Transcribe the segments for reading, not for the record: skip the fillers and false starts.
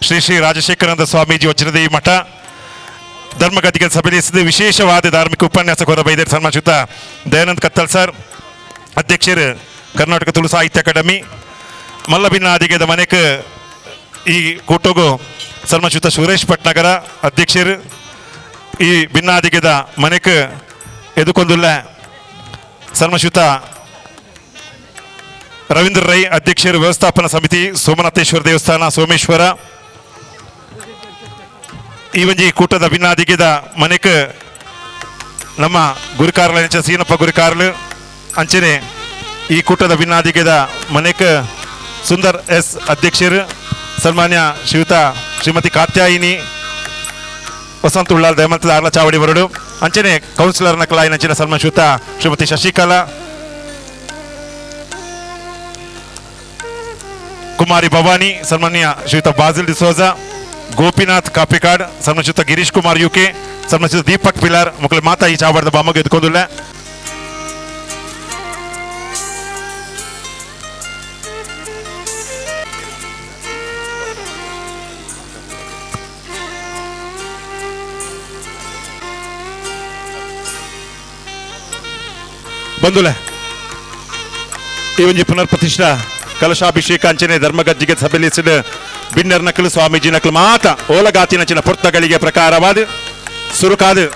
Shri Shri Rajashekharananda Swamiji Vajradevi ಮಠ ಧರ್ಮಗತಿಗೆ ಸಭೆಯಲ್ಲಿ ವಿಶೇಷವಾದ ಧಾರ್ಮಿಕ ಉಪನ್ಯಾಸ ಕೊರ ಬೈದರು ಸನ್ಮಾನಿಸುತ್ತ ದಯಾನಂದ್ ಕತ್ತಲ್ ಸರ್ ಅಧ್ಯಕ್ಷರು ಕರ್ನಾಟಕ ತುಳು ಸಾಹಿತ್ಯ ಅಕಾಡೆಮಿ ಮಲ್ಲಬಿನ್ನಾದಿಗೆದ ಮನೆಕ್ ಈ ಕೂಟಗು ಸನ್ಮಾನಿಸುತ್ತ ಸುರೇಶ್ ಭಟ್ನಗರ ಅಧ್ಯಕ್ಷರು ಈ ಭಿನ್ನಾದಿಗೆದ ಮನೆಕ್ ಎದುಕೊಂದುಲ್ಲ ಸನ್ಮಾನಿಸುತ್ತ ರವೀಂದ್ರ ರೈ ಅಧ್ಯಕ್ಷರು ವ್ಯವಸ್ಥಾಪನಾ ಸಮಿತಿ ಸೋಮನಾಥೇಶ್ವರ ದೇವಸ್ಥಾನ ಸೋಮೇಶ್ವರ. ಈ ಒಂಜಿ ಕೂಟದ ಭಿನ್ನಾದಿಗೆದ ಮನೆಕ್ ನಮ್ಮ ಗುರುಕಾರ್ಲ ಸೀನಪ್ಪ ಗುರುಕಾರ್ಲು ಅಂಚನೆ ಈ ಕೂಟದ ಭಿನ್ನಾದಿಗೆದ ಮನೆಕ್ ಸುಂದರ್ ಎಸ್ ಅಧ್ಯಕ್ಷರು ಸನ್ಮಾನ್ಯ ಶ್ರೀಯುತ ಶ್ರೀಮತಿ ಕಾತ್ಯಾಯಿನಿ ವಸಂತ ಉಳ್ಳಾಲ್ ದಯಮಂತದ ಆರ್ಲ ಚಾವಡಿ ಬರಡು ಅಂಚನೆ ಕೌನ್ಸಿಲರ್ ನಕಲಾಯಿನ ಅಂಚಿನ ಸನ್ಮಾನ್ಯ ಶ್ರೀಯುತ ಶ್ರೀಮತಿ ಶಶಿಕಲಾ ಕುಮಾರಿ ಭವಾನಿ ಸನ್ಮಾನ್ಯ ಶ್ರೀಯುತ ಬಾಸಿಲ್ ಡಿಸೋಜಾ ಗೋಪಿನಾಥ್ ಕಾಪಿಕಾಡ್ ಸನ್ಮಾನ್ಯ ಶ್ರೀಯುತ ಗಿರೀಶ್ ಕುಮಾರ್ ಯುಕೆ ಸನ್ಮಾನ್ಯ ಶ್ರೀಯುತ ದೀಪಕ್ ಪಿಲಾರ್ ಮಕ್ಕಳು ಮಾತಾ ಈ ಚಾವಡದ ಬಾಮಗೆ ಎದ್ಕೊಂದುಲ್ಲ. ಬಂಧುಲೆ, ಈ ಒಂಜಿ ಪುನರ್ ಪ್ರತಿಷ್ಠಾ ಕಲಶಾಭಿಷೇಕ ಅಂಚನೆ ಧರ್ಮಗಜ್ಜಿಗೆ ಸಭೆಯಲ್ಲಿ ಬಿನ್ನರ್ ನಕಲು ಸ್ವಾಮೀಜಿ ನಕಲು ಮಾತ ಓಲಗಾತಿನ ಚಿನ್ನ ಪುರ್ತಗಳಿಗೆ ಪ್ರಕಾರವಾದ ಸುರುಕಾದು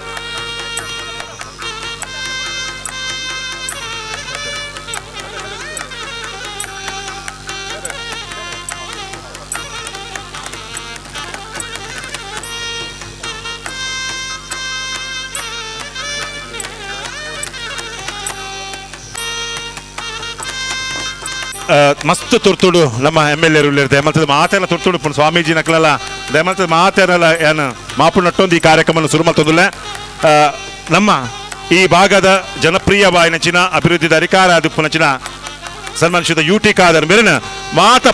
ಮಸ್ತ್ ತುರ್ತುಡು ನಮ್ಮ M L A ದಯಮಲ್ತದ ಮಾತೆಲ್ಲ ತುರ್ತುಡು ಪುಣ ಸ್ವಾಮೀಜಿ ನಕಲೆಲ್ಲ ದಯಮಲ್ತದ ಮಾತೆಲ್ಲ ಏನು ಮಾಪು ನಟ್ಟೊಂದು ಈ ಕಾರ್ಯಕ್ರಮ ಶುರು ಮಲ್ತೊಂದುಲ್ಲ. ನಮ್ಮ ಈ ಭಾಗದ ಜನಪ್ರಿಯ ವಾಯಿನಚಿನ ಅಭಿವೃದ್ಧಿದ ಅಧಿಕಾರ ಅದು ಪುನಚಿನ ಸನ್ಮಾನಿಸಿದ ಯು ಟಿ ಖಾದರ್ ಮೇಲಿನ ಮಾತ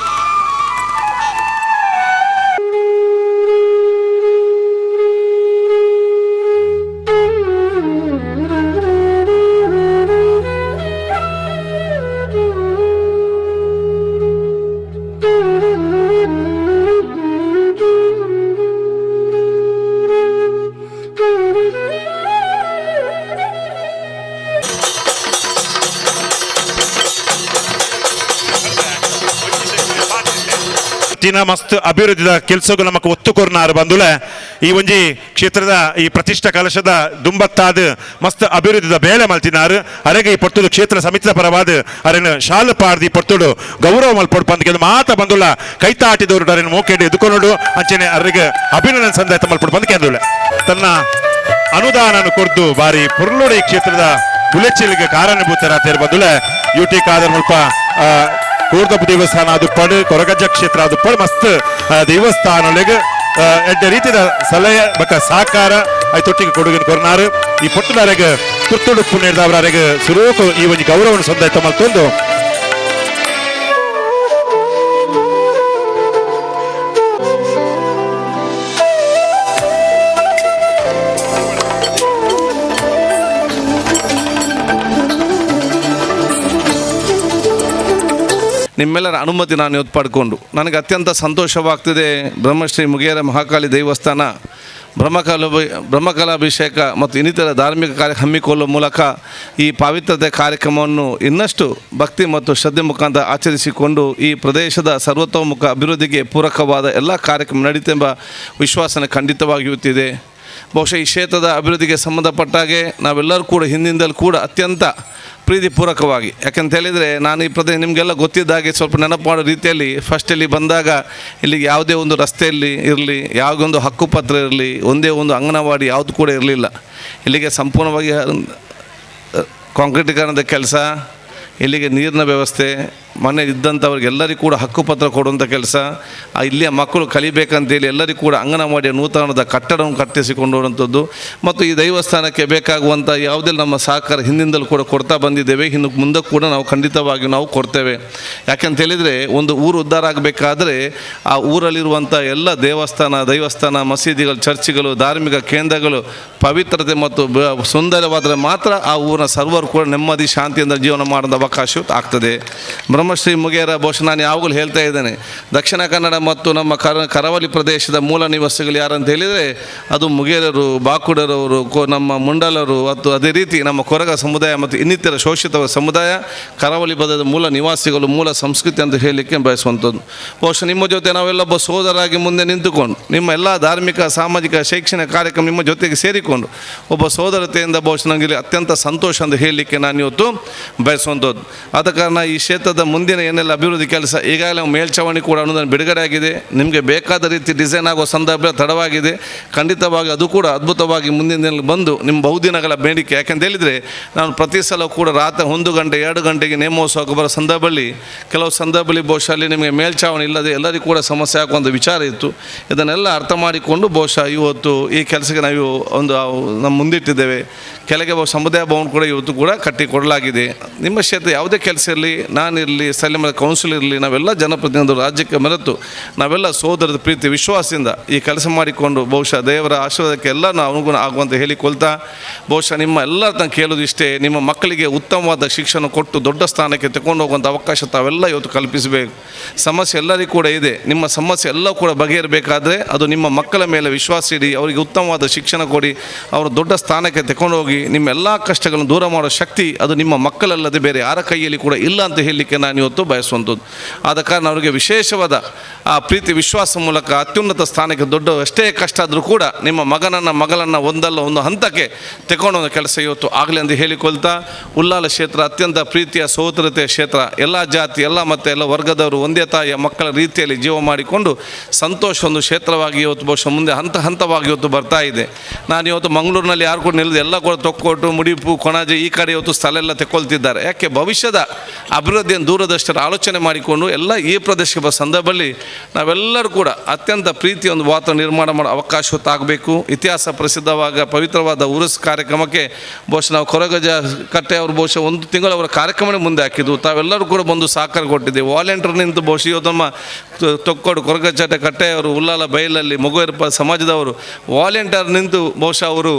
ದಿನ ಮಸ್ತ್ ಅಭಿವೃದ್ಧಿದ ಕೆಲಸಗೂ ನಮಕ್ ಒತ್ತು ಕೊರ್ನಾರು ಬಂದುಲೆ ಈ ಒಂಜಿ ಕ್ಷೇತ್ರದ ಈ ಪ್ರತಿಷ್ಠಾ ಕಲಶದ ದುಂಬತ್ತಾದ ಮಸ್ತ್ ಅಭಿವೃದ್ಧಿದ ಬೇಲೆ ಮಲ್ತಿನಾರು ಅರೆಗೆ ಈ ಪೊರ್ತುಡು ಕ್ಷೇತ್ರ ಸಮಿತಿದ ಪರವಾದ ಅರೆನ ಶಾಲು ಪಾಡ್ದಿ ಪೊರ್ತುಡು ಗೌರವ ಮಲ್ಪೊಡು ಪಂದ್ ಮಾತ ಬಂದುಲ್ಲ ಕೈತಾಟಿದವರು ಅರೆನ ಮೋಕೆಡ್ ಎದುಕೊನೋಡು ಅಂಚನೆ ಅರೆಗೆ ಅಭಿನಂದನೆ ಸಂದಾಯ್ತ ಮಲ್ಪೊಡು ಪಂದ್ ಕೇಂದುಲ್ಲ. ತನ್ನ ಅನುದಾನ ಕೊರ್ದು ಬಾರಿ ಪುರ್ಲೋಡಿ ಕ್ಷೇತ್ರದ ಬುಲೆಚಿಲ್ಗೆ ಕಾರಣಭೂತರಾತೇರು ಬಂದುಲೆ ಯು ಟಿ ಖಾದರ್ ಮುಲ್ಪ ಕೂರ್ದಪ್ಪ ದೇವಸ್ಥಾನ ಅದು ಪಡು ಕೊರಗಜ್ಜ ಕ್ಷೇತ್ರ ಅದು ಪಡು ಮಸ್ತ್ ದೇವಸ್ಥಾನೊಳಗೆ ಎಡ್ಡೆ ರೀತಿಯ ಸಲಹೆ ಬಕ ಸಹಕಾರ ಐತೊಟ್ಟಿಗೆ ಕೊಡುಗೆ ಕೊರ್ನಾರು ಈ ಪೊಟ್ಟುದಾರೆಗೆ ತುರ್ತುಡುಪ್ಪು ನೀಡಿದವರರೆಗೆ ಸುರೂಕು ಈ ಒಂದು ಗೌರವವನ್ನು ಸಂದಾಯ್ತ ಮಲ್ತೊಂದು. ನಿಮ್ಮೆಲ್ಲರ ಅನುಮತಿ ನಾನು ಇವತ್ತು ಪಡ್ಕೊಂಡು ನನಗೆ ಅತ್ಯಂತ ಸಂತೋಷವಾಗ್ತಿದೆ. ಬ್ರಹ್ಮಶ್ರೀ ಮುಗೇರ ಮಹಾಕಾಳಿ ದೇವಸ್ಥಾನ ಬ್ರಹ್ಮಕಲಾಭಿಷೇಕ ಮತ್ತು ಇನ್ನಿತರ ಧಾರ್ಮಿಕ ಕಾರ್ಯ ಹಮ್ಮಿಕೊಳ್ಳುವ ಮೂಲಕ ಈ ಪಾವಿತ್ರ್ಯತೆ ಕಾರ್ಯಕ್ರಮವನ್ನು ಇನ್ನಷ್ಟು ಭಕ್ತಿ ಮತ್ತು ಶ್ರದ್ಧೆ ಮುಖಾಂತರ ಆಚರಿಸಿಕೊಂಡು ಈ ಪ್ರದೇಶದ ಸರ್ವತೋಮುಖ ಅಭಿವೃದ್ಧಿಗೆ ಪೂರಕವಾದ ಎಲ್ಲ ಕಾರ್ಯಕ್ರಮ ನಡೀತೆಂಬ ವಿಶ್ವಾಸನ ಖಂಡಿತವಾಗಿಯೂ ಇದೆ. ಬಹುಶಃ ಈ ಕ್ಷೇತ್ರದ ಅಭಿವೃದ್ಧಿಗೆ ಸಂಬಂಧಪಟ್ಟಾಗೆ ನಾವೆಲ್ಲರೂ ಕೂಡ ಹಿಂದಿಂದಲೂ ಕೂಡ ಅತ್ಯಂತ ಪ್ರೀತಿಪೂರ್ವಕವಾಗಿ, ಯಾಕಂತ ಹೇಳಿದರೆ ನಾನು ಈ ಪ್ರದೇಶ ನಿಮಗೆಲ್ಲ ಗೊತ್ತಿದ್ದಾಗೆ ಸ್ವಲ್ಪ ನೆನಪು ಮಾಡೋ ರೀತಿಯಲ್ಲಿ ಫಸ್ಟಲ್ಲಿ ಬಂದಾಗ ಇಲ್ಲಿಗೆ ಯಾವುದೇ ಒಂದು ರಸ್ತೆಯಲ್ಲಿ ಇರಲಿ, ಯಾವುದೊಂದು ಹಕ್ಕುಪತ್ರ ಇರಲಿ, ಒಂದೇ ಒಂದು ಅಂಗನವಾಡಿ ಯಾವುದು ಕೂಡ ಇರಲಿಲ್ಲ. ಇಲ್ಲಿಗೆ ಸಂಪೂರ್ಣವಾಗಿ ಕಾಂಕ್ರೀಟೀಕರಣದ ಕೆಲಸ, ಇಲ್ಲಿಗೆ ನೀರಿನ ವ್ಯವಸ್ಥೆ, ಮನೆ ಇದ್ದಂಥವ್ರಿಗೆಲ್ಲರಿಗೂ ಕೂಡ ಹಕ್ಕುಪತ್ರ ಕೊಡುವಂಥ ಕೆಲಸ, ಇಲ್ಲಿಯ ಮಕ್ಕಳು ಕಲಿಬೇಕಂತೇಳಿ ಎಲ್ಲರಿಗೂ ಕೂಡ ಅಂಗನವಾಡಿಯ ನೂತನವಾದ ಕಟ್ಟಡವನ್ನು ಕಟ್ಟಿಸಿಕೊಂಡುವಂಥದ್ದು ಮತ್ತು ಈ ದೇವಸ್ಥಾನಕ್ಕೆ ಬೇಕಾಗುವಂಥ ಯಾವುದೇ ನಮ್ಮ ಸಹಕಾರ ಹಿಂದಿಂದಲೂ ಕೂಡ ಕೊಡ್ತಾ ಬಂದಿದ್ದೇವೆ. ಇನ್ನು ಮುಂದೆ ಕೂಡ ನಾವು ಖಂಡಿತವಾಗಿಯೂ ನಾವು ಕೊಡ್ತೇವೆ. ಯಾಕಂತ ಹೇಳಿದರೆ ಒಂದು ಊರು ಉದ್ಧಾರ ಆಗಬೇಕಾದ್ರೆ ಆ ಊರಲ್ಲಿರುವಂಥ ಎಲ್ಲ ದೇವಸ್ಥಾನ, ದೈವಸ್ಥಾನ, ಮಸೀದಿಗಳು, ಚರ್ಚ್ಗಳು, ಧಾರ್ಮಿಕ ಕೇಂದ್ರಗಳು ಪವಿತ್ರತೆ ಮತ್ತು ಸುಂದರವಾದರೆ ಮಾತ್ರ ಆ ಊರಿನ ಸರ್ವರು ಕೂಡ ನೆಮ್ಮದಿ ಶಾಂತಿಯಿಂದ ಜೀವನ ಮಾಡುವಂಥ ಅವಕಾಶ ಆಗ್ತದೆ. Brahmashri Mugera ಬಹುಶಃ ನಾನು ಯಾವಾಗಲೂ ಹೇಳ್ತಾ ಇದ್ದೇನೆ, ದಕ್ಷಿಣ ಕನ್ನಡ ಮತ್ತು ನಮ್ಮ ಕರಾವಳಿ ಪ್ರದೇಶದ ಮೂಲ ನಿವಾಸಿಗಳು ಯಾರಂತ ಹೇಳಿದರೆ ಅದು ಮುಗೇರರು, ಬಾಕುಡರವರು, ನಮ್ಮ ಮುಂಡಲರು ಮತ್ತು ಅದೇ ರೀತಿ ನಮ್ಮ ಕೊರಗ ಸಮುದಾಯ ಮತ್ತು ಇನ್ನಿತರ ಶೋಷಿತ ಸಮುದಾಯ ಕರಾವಳಿ ಪದದ ಮೂಲ ನಿವಾಸಿಗಳು, ಮೂಲ ಸಂಸ್ಕೃತಿ ಅಂತ ಹೇಳಲಿಕ್ಕೆ ಬಯಸುವಂಥದ್ದು. ಬಹುಶಃ ನಿಮ್ಮ ಜೊತೆ ನಾವೆಲ್ಲೊಬ್ಬ ಸೋದರಾಗಿ ಮುಂದೆ ನಿಂತುಕೊಂಡು ನಿಮ್ಮ ಎಲ್ಲ ಧಾರ್ಮಿಕ, ಸಾಮಾಜಿಕ, ಶೈಕ್ಷಣಿಕ ಕಾರ್ಯಕ್ರಮ ನಿಮ್ಮ ಜೊತೆಗೆ ಸೇರಿಕೊಂಡು ಒಬ್ಬ ಸೋದರತೆಯಿಂದ ಬಹುಶಃ ನನಗೆ ಇಲ್ಲಿ ಅತ್ಯಂತ ಸಂತೋಷ ಅಂತ ಹೇಳಲಿಕ್ಕೆ ನಾನು ಇವತ್ತು ಬಯಸುವಂಥದ್ದು. ಆದ ಕಾರಣ ಈ ಕ್ಷೇತ್ರದ ಮುಂದಿನ ಏನೆಲ್ಲ ಅಭಿವೃದ್ಧಿ ಕೆಲಸ ಈಗಾಗಲೇ ಮೇಲ್ಛಾವಣಿ ಕೂಡ ಅನುದಾನ ಬಿಡುಗಡೆ ಆಗಿದೆ. ನಿಮಗೆ ಬೇಕಾದ ರೀತಿ ಡಿಸೈನ್ ಆಗುವ ಸಂದರ್ಭ ತಡವಾಗಿದೆ. ಖಂಡಿತವಾಗಿ ಅದು ಕೂಡ ಅದ್ಭುತವಾಗಿ ಮುಂದಿನ ದಿನಗಳಲ್ಲಿ ಬಂದು ನಿಮ್ಮ ಬಹುದಿನಗಳ ಬೇಡಿಕೆ. ಯಾಕೆಂತ ಹೇಳಿದರೆ ನಾನು ಪ್ರತಿ ಸಲ ಕೂಡ ರಾತ್ರಿ 1 ಗಂಟೆ 2 ಗಂಟೆಗೆ ನೇಮೋತ್ಸವಕ್ಕೆ ಬರೋ ಸಂದರ್ಭದಲ್ಲಿ ಕೆಲವು ಸಂದರ್ಭದಲ್ಲಿ ಬಹುಶಃ ಅಲ್ಲಿ ನಿಮಗೆ ಮೇಲ್ಛಾವಣಿ ಇಲ್ಲದೆ ಎಲ್ಲರಿಗೂ ಕೂಡ ಸಮಸ್ಯೆ ಆಗುವಂಥ ವಿಚಾರ ಇತ್ತು. ಇದನ್ನೆಲ್ಲ ಅರ್ಥ ಮಾಡಿಕೊಂಡು ಬಹುಶಃ ಇವತ್ತು ಈ ಕೆಲಸಕ್ಕೆ ನಾವು ಒಂದು ನಮ್ಮ ಮುಂದಿಟ್ಟಿದ್ದೇವೆ. ಕೆಳಗೆ ಸಮುದಾಯ ಭವನ ಕೂಡ ಇವತ್ತು ಕೂಡ ಕಟ್ಟಿಕೊಡಲಾಗಿದೆ. ನಿಮ್ಮ ಕ್ಷೇತ್ರ ಯಾವುದೇ ಕೆಲಸ ಇರಲಿ, ನಾನಿರಲಿ, ಸ್ಥಳೀಯ ಕೌನ್ಸಿಲ್ ಇರಲಿ, ನಾವೆಲ್ಲ ಜನಪ್ರತಿನಿಧಿಗಳು ರಾಜ್ಯಕ್ಕೆ ಮರೆತು ನಾವೆಲ್ಲ ಸೋದರದ ಪ್ರೀತಿ ವಿಶ್ವಾಸದಿಂದ ಈ ಕೆಲಸ ಮಾಡಿಕೊಂಡು ಬಹುಶಃ ದೇವರ ಆಶೀರ್ವಾದಕ್ಕೆ ಎಲ್ಲ ನಾವು ಅನುಗುಣ ಆಗುವಂತ ಹೇಳಿಕೊಳ್ತಾ, ಬಹುಶಃ ನಿಮ್ಮ ಎಲ್ಲ ತಾನು ಕೇಳೋದು ಇಷ್ಟೇ, ನಿಮ್ಮ ಮಕ್ಕಳಿಗೆ ಉತ್ತಮವಾದ ಶಿಕ್ಷಣ ಕೊಟ್ಟು ದೊಡ್ಡ ಸ್ಥಾನಕ್ಕೆ ತಗೊಂಡು ಹೋಗುವಂಥ ಅವಕಾಶ ತಾವೆಲ್ಲ ಇವತ್ತು ಕಲ್ಪಿಸಬೇಕು. ಸಮಸ್ಯೆ ಎಲ್ಲರಿಗೂ ಕೂಡ ಇದೆ. ನಿಮ್ಮ ಸಮಸ್ಯೆ ಎಲ್ಲ ಕೂಡ ಬಗೆಹರಬೇಕಾದರೆ ಅದು ನಿಮ್ಮ ಮಕ್ಕಳ ಮೇಲೆ ವಿಶ್ವಾಸ ಇಡಿ, ಅವರಿಗೆ ಉತ್ತಮವಾದ ಶಿಕ್ಷಣ ಕೊಡಿ, ಅವರು ದೊಡ್ಡ ಸ್ಥಾನಕ್ಕೆ ತಗೊಂಡು ಹೋಗಿ ನಿಮ್ಮ ಎಲ್ಲ ಕಷ್ಟಗಳನ್ನು ದೂರ ಮಾಡೋ ಶಕ್ತಿ ಅದು ನಿಮ್ಮ ಮಕ್ಕಳಲ್ಲದೆ ಬೇರೆ ಯಾರ ಕೈಯಲ್ಲಿ ಕೂಡ ಇಲ್ಲ ಅಂತ ಹೇಳಲಿಕ್ಕೆ ನಾನು ಇವತ್ತು ಬಯಸುವಂಥದ್ದು. ಆದ ಕಾರಣ ಅವರಿಗೆ ವಿಶೇಷವಾದ ಆ ಪ್ರೀತಿ ವಿಶ್ವಾಸ ಮೂಲಕ ಅತ್ಯುನ್ನತ ಸ್ಥಾನಕ್ಕೆ ದೊಡ್ಡ ಎಷ್ಟೇ ಕಷ್ಟ ಆದರೂ ಕೂಡ ನಿಮ್ಮ ಮಗನನ್ನು ಮಗಳನ್ನು ಒಂದಲ್ಲ ಒಂದು ಹಂತಕ್ಕೆ ತಗೊಂಡು ಕೆಲಸ ಇವತ್ತು ಆಗಲಿ ಅಂತ ಹೇಳಿಕೊಳ್ತಾ, ಉಲ್ಲಾಲ ಕ್ಷೇತ್ರ ಅತ್ಯಂತ ಪ್ರೀತಿಯ ಸಹೋದರತೆಯ ಕ್ಷೇತ್ರ. ಎಲ್ಲ ಜಾತಿ, ಎಲ್ಲ ಮತ್ತು ಎಲ್ಲ ವರ್ಗದವರು ಒಂದೇ ತಾಯಿಯ ಮಕ್ಕಳ ರೀತಿಯಲ್ಲಿ ಜೀವ ಮಾಡಿಕೊಂಡು ಸಂತೋಷ ಒಂದು ಕ್ಷೇತ್ರವಾಗಿ ಇವತ್ತು ಬಹುಶಃ ಮುಂದೆ ಹಂತ ಹಂತವಾಗಿ ಇವತ್ತು ಬರ್ತಾ ಇದೆ. ನಾನು ಇವತ್ತು ಮಂಗಳೂರಿನಲ್ಲಿ ಯಾರು ಕೂಡ ನಿಲ್ಲದೆ ಎಲ್ಲ ಕೂಡ ತೊಕ್ಕೋಟು, ಮುಡಿಪು, ಕೊಣಾಜೆ ಈ ಕಡೆ ಇವತ್ತು ಸ್ಥಳ ಎಲ್ಲ ತೆಕ್ಕೊಳ್ತಿದ್ದಾರೆ. ಯಾಕೆ ಭವಿಷ್ಯದ ಅಭಿವೃದ್ಧಿಯನ್ನು ದೂರದೃಷ್ಟಿಯ ಆಲೋಚನೆ ಮಾಡಿಕೊಂಡು ಎಲ್ಲ ಈ ಪ್ರದೇಶಕ್ಕೆ ಬರೋ ಸಂದರ್ಭದಲ್ಲಿ ನಾವೆಲ್ಲರೂ ಕೂಡ ಅತ್ಯಂತ ಪ್ರೀತಿಯ ಒಂದು ವಾತಾವರಣ ನಿರ್ಮಾಣ ಮಾಡೋ ಅವಕಾಶ ಹೊತ್ತಾಗಬೇಕು. ಇತಿಹಾಸ ಪ್ರಸಿದ್ಧವಾದ ಪವಿತ್ರವಾದ ಉರುಸ್ ಕಾರ್ಯಕ್ರಮಕ್ಕೆ ಬಹುಶಃ ನಾವು ಕೊರಗಜ ಕಟ್ಟೆ ಅವರು ಬಹುಶಃ 1 ತಿಂಗಳು ಅವರ ಕಾರ್ಯಕ್ರಮನೇ ಮುಂದೆ ಹಾಕಿದ್ದು. ತಾವೆಲ್ಲರೂ ಕೂಡ ಬಂದು ಸಹಕಾರ ಕೊಟ್ಟಿದ್ದೇವೆ. ವಾಲಂಟಿಯರ್ ನಿಂತು ಬಹುಶಃ ಇವತ್ತು ನಮ್ಮ ತೊಕ್ಕೋಡು ಕೊರಗಜ ಕಟ್ಟೆಯವರು, ಉಲ್ಲಾಲ ಬೈಲಲ್ಲಿ ಮೊಗವೀರಪ್ಪ ಸಮಾಜದವರು ವಾಲಂಟಿಯರ್ ನಿಂತು ಬಹುಶಃ ಅವರು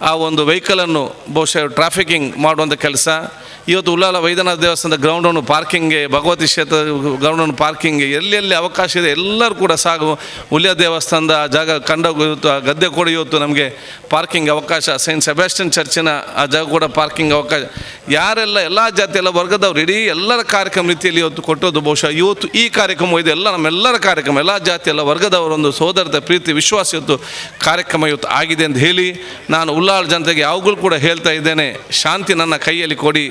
ಆ ಒಂದು ವೆಹಿಕಲನ್ನು ಬಹುಶಃ ಟ್ರಾಫಿಕಿಂಗ್ ಮಾಡುವಂಥ ಕೆಲಸ. ಇವತ್ತು ಉಲ್ಲಾಲ ವೈದ್ಯನಾಥ ದೇವಸ್ಥಾನದ ಗ್ರೌಂಡನ್ನು ಪಾರ್ಕಿಂಗ್ಗೆ, ಭಗವತಿ ಕ್ಷೇತ್ರ ಗ್ರೌಂಡನ್ನು ಪಾರ್ಕಿಂಗ್ಗೆ ಎಲ್ಲೆಲ್ಲಿ ಅವಕಾಶ ಇದೆ ಎಲ್ಲರೂ ಕೂಡ ಸಾಗು. ಉಲ್ಯ ದೇವಸ್ಥಾನದ ಜಾಗ ಕಂಡ ಇವತ್ತು ಆ ಗದ್ದೆ ಕೂಡ ಇವತ್ತು ನಮಗೆ ಪಾರ್ಕಿಂಗ್ ಅವಕಾಶ, ಸೈಂಟ್ ಸೆಬಾಸ್ಟಿಯನ್ ಚರ್ಚಿನ ಆ ಜಾಗ ಕೂಡ ಪಾರ್ಕಿಂಗ್ ಅವಕಾಶ. ಯಾರೆಲ್ಲ ಎಲ್ಲ ಜಾತಿ ಎಲ್ಲ ವರ್ಗದವರು ಇಡೀ ಎಲ್ಲರ ಕಾರ್ಯಕ್ರಮ ರೀತಿಯಲ್ಲಿ ಇವತ್ತು ಕೊಟ್ಟದ್ದು ಬಹುಶಃ ಇವತ್ತು ಈ ಕಾರ್ಯಕ್ರಮ ಇದೆ ಎಲ್ಲ ನಮ್ಮೆಲ್ಲರ ಕಾರ್ಯಕ್ರಮ, ಎಲ್ಲ ಜಾತಿ ಎಲ್ಲ ವರ್ಗದವರೊಂದು ಸೋದರದ ಪ್ರೀತಿ ವಿಶ್ವಾಸ ಇವತ್ತು ಕಾರ್ಯಕ್ರಮ ಇವತ್ತು ಆಗಿದೆ ಅಂತ ಹೇಳಿ ನಾನು ಉಲ್ಲಾಳ ಜನತೆಗೆ ಯಾವಾಗಲೂ ಕೂಡ ಹೇಳ್ತಾ ಇದ್ದೇನೆ, ಶಾಂತಿ ನನ್ನ ಕೈಯಲ್ಲಿ ಕೊಡಿ,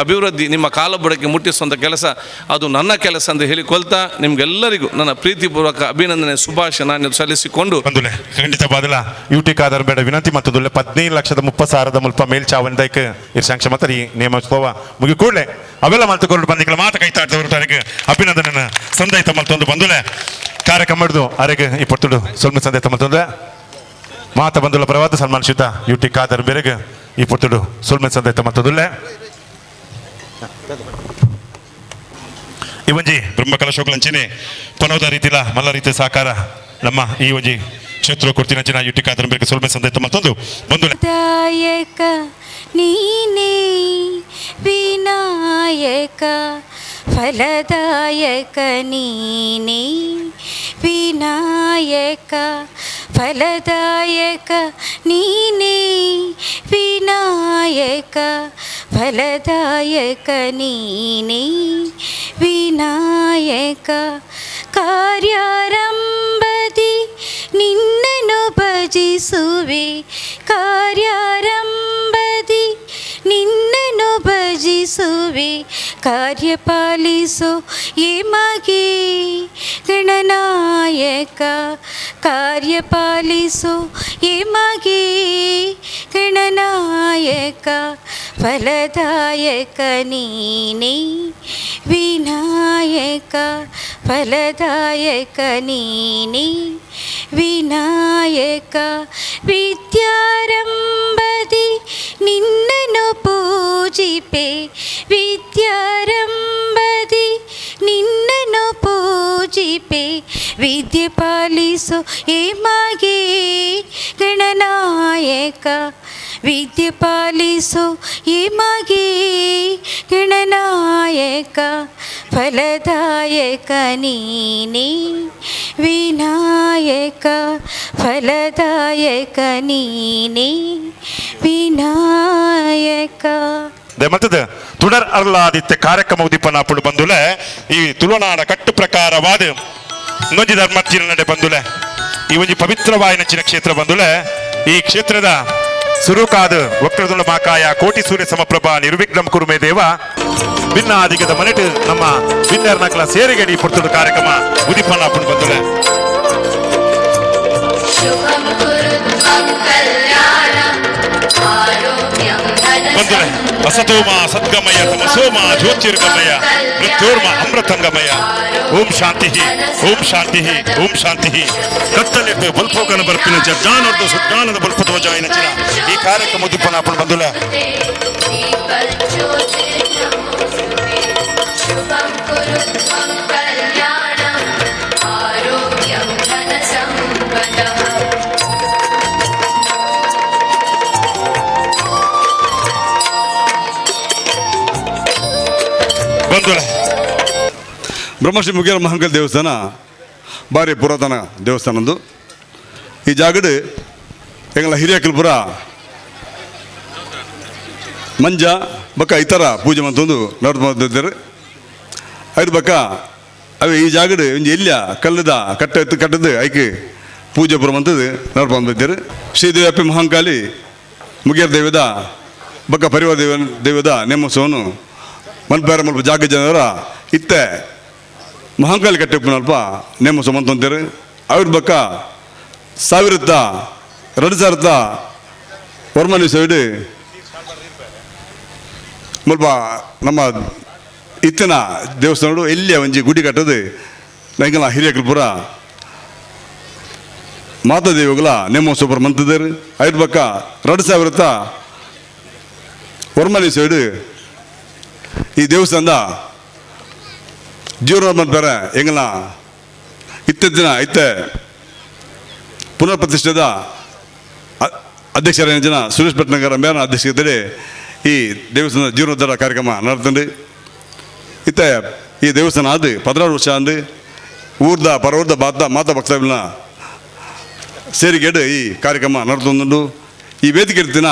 ಅಭಿವೃದ್ಧಿ ನಿಮ್ಮ ಕಾಲಬುಡಕ್ಕೆ ಮುಟ್ಟಿಸುವಂಥ ಕೆಲಸ ಅದು ನನ್ನ ಕೆಲಸ ಅಂತ ಹೇಳಿಕೊಳ್ತಾ ನಿಮಗೆಲ್ಲರಿಗೂ ನನ್ನ ಪ್ರೀತಿಪೂರ್ವಕ ಅಭಿನಂದನೆ ಶುಭಾಶಯ ನಾನು ಸಲ್ಲಿಸಿಕೊಂಡು ಬಂದುಲೆ ಖಂಡಿತ ಬಾದಲ ಯುಟಿ ಕಾದರ್ ಬೇಡ ವಿನಂತಿ ಮತ್ತು 15,30,000 ಮುಲ್ಪ ಮೇಲ್ಚಾವಣಿದಕ್ಕೆ ಇರ್ಸಾಂಕ್ಷ ಮಾತ್ರ ಈ ನೇಮೋತ್ಸವ ಮುಗಿ ಕೂಡಲೇ ಅವೆಲ್ಲ ಮಲ್ತುಕೊಂಡು ಬಂದಿಕ್ಕಲ ಮಾತ ಕೈ ತಾಡ್ದವರು ತನಗೆ ಅಭಿನಂದನೆ ಸಂದೈತ ಮಲ್ತೊಂದು ಬಂದುಲೆ ಕಾರ್ಯಕ್ರಮ ಹಿಡಿದು ಅರೆಗೆ ಈ ಪೊರ್ತುಡು ಸ್ವಲ್ಪ ಸಂದೈತ ಮಲ್ತೊಂದು ಮಾತ ಬಂದುಲ ಪ್ರವಾದ ಸನ್ಮಾನಿಸಿದ್ದ ಯುಟಿ ಖಾದರ್ ಬೆರಗ್ ಈ ಪೊರ್ತುಡು ಸುಲ್ಮೆ ಸಂದೈತ ಮಲ್ತೊಂದುಲ್ಲೆ ಈ ಒಂಜಿ ಬ್ರಹ್ಮಕಲಶೋಕಲಂಚಿನಿ ಪನೋದ ರೀತಿಲ ಮಲ್ಲ ರೀತಿಯ ಸಹಕಾರ ನಮ್ಮ ಈ ಒಂಜಿ ಕ್ಷೇತ್ರ ಕೊಡ್ತಿನಂಚಿನ ಯುಟಿ ಖಾದರ್ ಬೆರಗ್ ಸುಲ್ಮೆ ಸಂದೈತ ಮತ್ತೊಂದು ಬಂದು ದಾಯಕ ನೀನೇ ವಿನಾಯಕ ಫಲದಾಯಕ ನೀನೇ ವಿನಾಯಕ ಫಲದಾಯಕ ನೀನೇ ವಿನಾಯಕ ಫಲದಾಯಕ ನೀನೇ ವಿನಾಯಕ ಕಾರ್ಯಾರಂಭದಿ ನಿನ್ನನ್ನು ಭಜಿಸುವೆ ಕಾರ್ಯಾರಂಭದಿ ನಿನ್ನನ್ನು ಭಜಿಸುವೆ ಕಾರ್ಯಪಾಲಿಸು ಎಮಗೆ ಗಣನಾಯಕ ಕಾರ್ಯಪಾಲಿಸು ಎಮಗೆ ಗಣನಾಯಕ ಫಲದಾಯಕ ನೀನೇ ವಿನಾಯಕ ಫಲದಾಯಕ ನೀನೇ ವಿನಾಯಕ ವಿದ್ಯಾರಂಭದಿ ನಿನ್ನನ್ನು ಪೂಜಿಪೆ ವಿದ್ಯಾರಂಭದಿ ನಿನ್ನನ್ನು ಪೂಜಿಪೆ ವಿದ್ಯೆ ಪಾಲಿಸು ಎಮಗೆ ಗಣನಾಯಕ ವಿದ್ಯೆ ಪಾಲಿಸು ಎಮಗೆ ಗಣನಾಯಕ ಫಲದಾಯಕ ನೀನೇ ವಿನಾಯಕ ಫಲದಾಯಕ ನೀನೇ ವಿನಾಯಕ. ಮತ್ತದ ತುಡರ್ ಅರ್ಲಾದಿತ್ಯ ಕಾರ್ಯಕ್ರಮ ಉದಿಪನಾಪುಡು ಬಂದುಲೆ ಈ ತುಳುನಾಡ ಕಟ್ಟು ಪ್ರಕಾರವಾದ ಇನ್ನೊಂಜಿ ಧರ್ಮತ್ತಿನ ನಡೆ ಬಂದುಲೆ ಈ ಒಂಜಿ ಪವಿತ್ರವಾಯಿನಂಚಿನ ಕ್ಷೇತ್ರ ಬಂದುಲೆ. ಈ ಕ್ಷೇತ್ರದ ಸುರುಕಾದ ವಕ್ರದುಂಡ ಮಾಕಾಯ ಕೋಟಿ ಸೂರ್ಯ ಸಮಪ್ರಭಾ ನಿರ್ವಿಘ್ನಂ ಕುರುಮೆ ದೇವ ಭಿನ್ನಾಧಿಕದ ಮನೆಟು ನಮ್ಮ ಬಿನ್ನರ್ನಕಲ ಸೇರಿಗಡಿ ಪುರ್ತುಡು ಕಾರ್ಯಕ್ರಮ ಉದಿಪನಾಪುಡು ಬಂದುಲೆ. ಬಂದುಲೆ ಅಸತೋಮ ಸದ್ಗಮಯ ತಮಸೋಮ ಜ್ಯೋತಿರ್ಗಮಯ ಮೃತ್ಯೋರ್ಮ ಅಮೃತಂಗಮಯ. ಓಂ ಶಾಂತಿ ಓಂ ಶಾಂತಿ ಓಂ ಶಾಂತಿ. ಕತ್ತಲೆಟ್ಟು ಬಲ್ಪೋಕನ ಬರ್ಪಿನ ಜ್ಞಾನದ್ದು ಸುಜ್ಞಾನದ ಬಲ್ಪು ಧ್ವಜಾಯಿನ ಚಿರ ಈ ಕಾರ್ಯಕ್ರಮ ಉದಿಪನಾಪುಡು ಬಂದುಲೆ. ಬಂದುಲೆ ಬ್ರಹ್ಮಶ್ರೀ ಮುಗೇರ ಮಹಾಂಕಲ್ ದೇವಸ್ಥಾನ ಭಾರಿ ಪುರಾತನ ದೇವಸ್ಥಾನದ್ದು. ಈ ಜಾಗಡ್ ಎಂಗಲ ಹಿರಿಯಕಲ್ಪುರ ಮಂಜ ಬಕ್ಕ ಇತರ ಪೂಜೆ ಮಂತೊಂದು ನಡ್ದು ಐದು ಬಕ್ಕ ಅವೆ ಈ ಜಾಗಡ್ ಒಂಜಿ ಎಲ್ಲಿಯ ಕಲ್ಲದ ಕಟ್ಟ ಕಟ್ಟದು ಐಕ್ ಪೂಜೆ ಪುರ ಮಂತದ್ದು ನಡ್ಕೊಂಡು ಶ್ರೀದೇವಿ ಮಹಾಂಕಾಲಿ ಮುಗೇರ ದೇವದ ಬಕ್ಕ ಪರಿವಾರ ದೇವ ದೇವದ ನೇಮೋತ್ಸವನು ಮನ್ಪೇರ ಮುಲ್ಪ ಜಾಗ ಜನರ ಇತ್ತೆ ಮಹಾಂಕಾಲಿ ಕಟ್ಟೆಪ್ಪನಲ್ಪ ನೇಮೋತ್ಸವ ಮಂತೊಂತೇರು. ಅವ್ರ ಬಕ್ಕ ಸಾವಿರತ್ತ ಎರಡು ಸಾವಿರದ ವರ್ಮನಿ ಸೈಡ್ ಮುಲ್ಪ ನಮ್ಮ ಇತ್ತಿನ ದೇವಸ್ಥಾನಡು ಎಲ್ಲಿಯ ಒಂಜಿ ಗುಡಿ ಕಟ್ಟದು ನಂಗೆಲ್ಲ ಹಿರಿಯಕಲ್ಪುರ ಮಾತಾ ದೇವಗಳ ನೇಮೋತ್ಸವ ಪುರ ಮಂತದೇರು. ಐದು ಬಕ್ಕ ಎರಡು ಸಾವಿರದ ವರ್ಮನಿ ಸೈಡು ಈ ದೇವಸ್ಥಾನದ ಜೀವನ ಮಾಡ್ತಾರೆ ಎಂಗಲ ಇತ್ತೆದ್ದಿನ ಇತ್ತೆ ಪುನರ್ ಪ್ರತಿಷ್ಠೆದ ಅಧ್ಯಕ್ಷರ ಜನ ಸುರೇಶ್ ಭಟ್ನಗರ ಮೇರನ ಅಧ್ಯಕ್ಷತೆಯಲ್ಲಿ ಈ ದೇವಸ್ಥಾನದ ಜೀರ್ಣೋದ್ಧಾರ ಕಾರ್ಯಕ್ರಮ ನಡೆತಂಡು. ಇತ್ತ ಈ ದೇವಸ್ಥಾನ ಅದು 16 ವರ್ಷ ಅಂದು ಊರ್ದ ಪರವೂರ್ದ ಬಾತ ಮಾತಾ ಭಕ್ತಗಳನ್ನ ಸೇರಿಗೆಡು ಈ ಕಾರ್ಯಕ್ರಮ ನಡೆತೊಂದುಂಡು. ಈ ವೇದಿಕೆ ಇರ್ತಿನ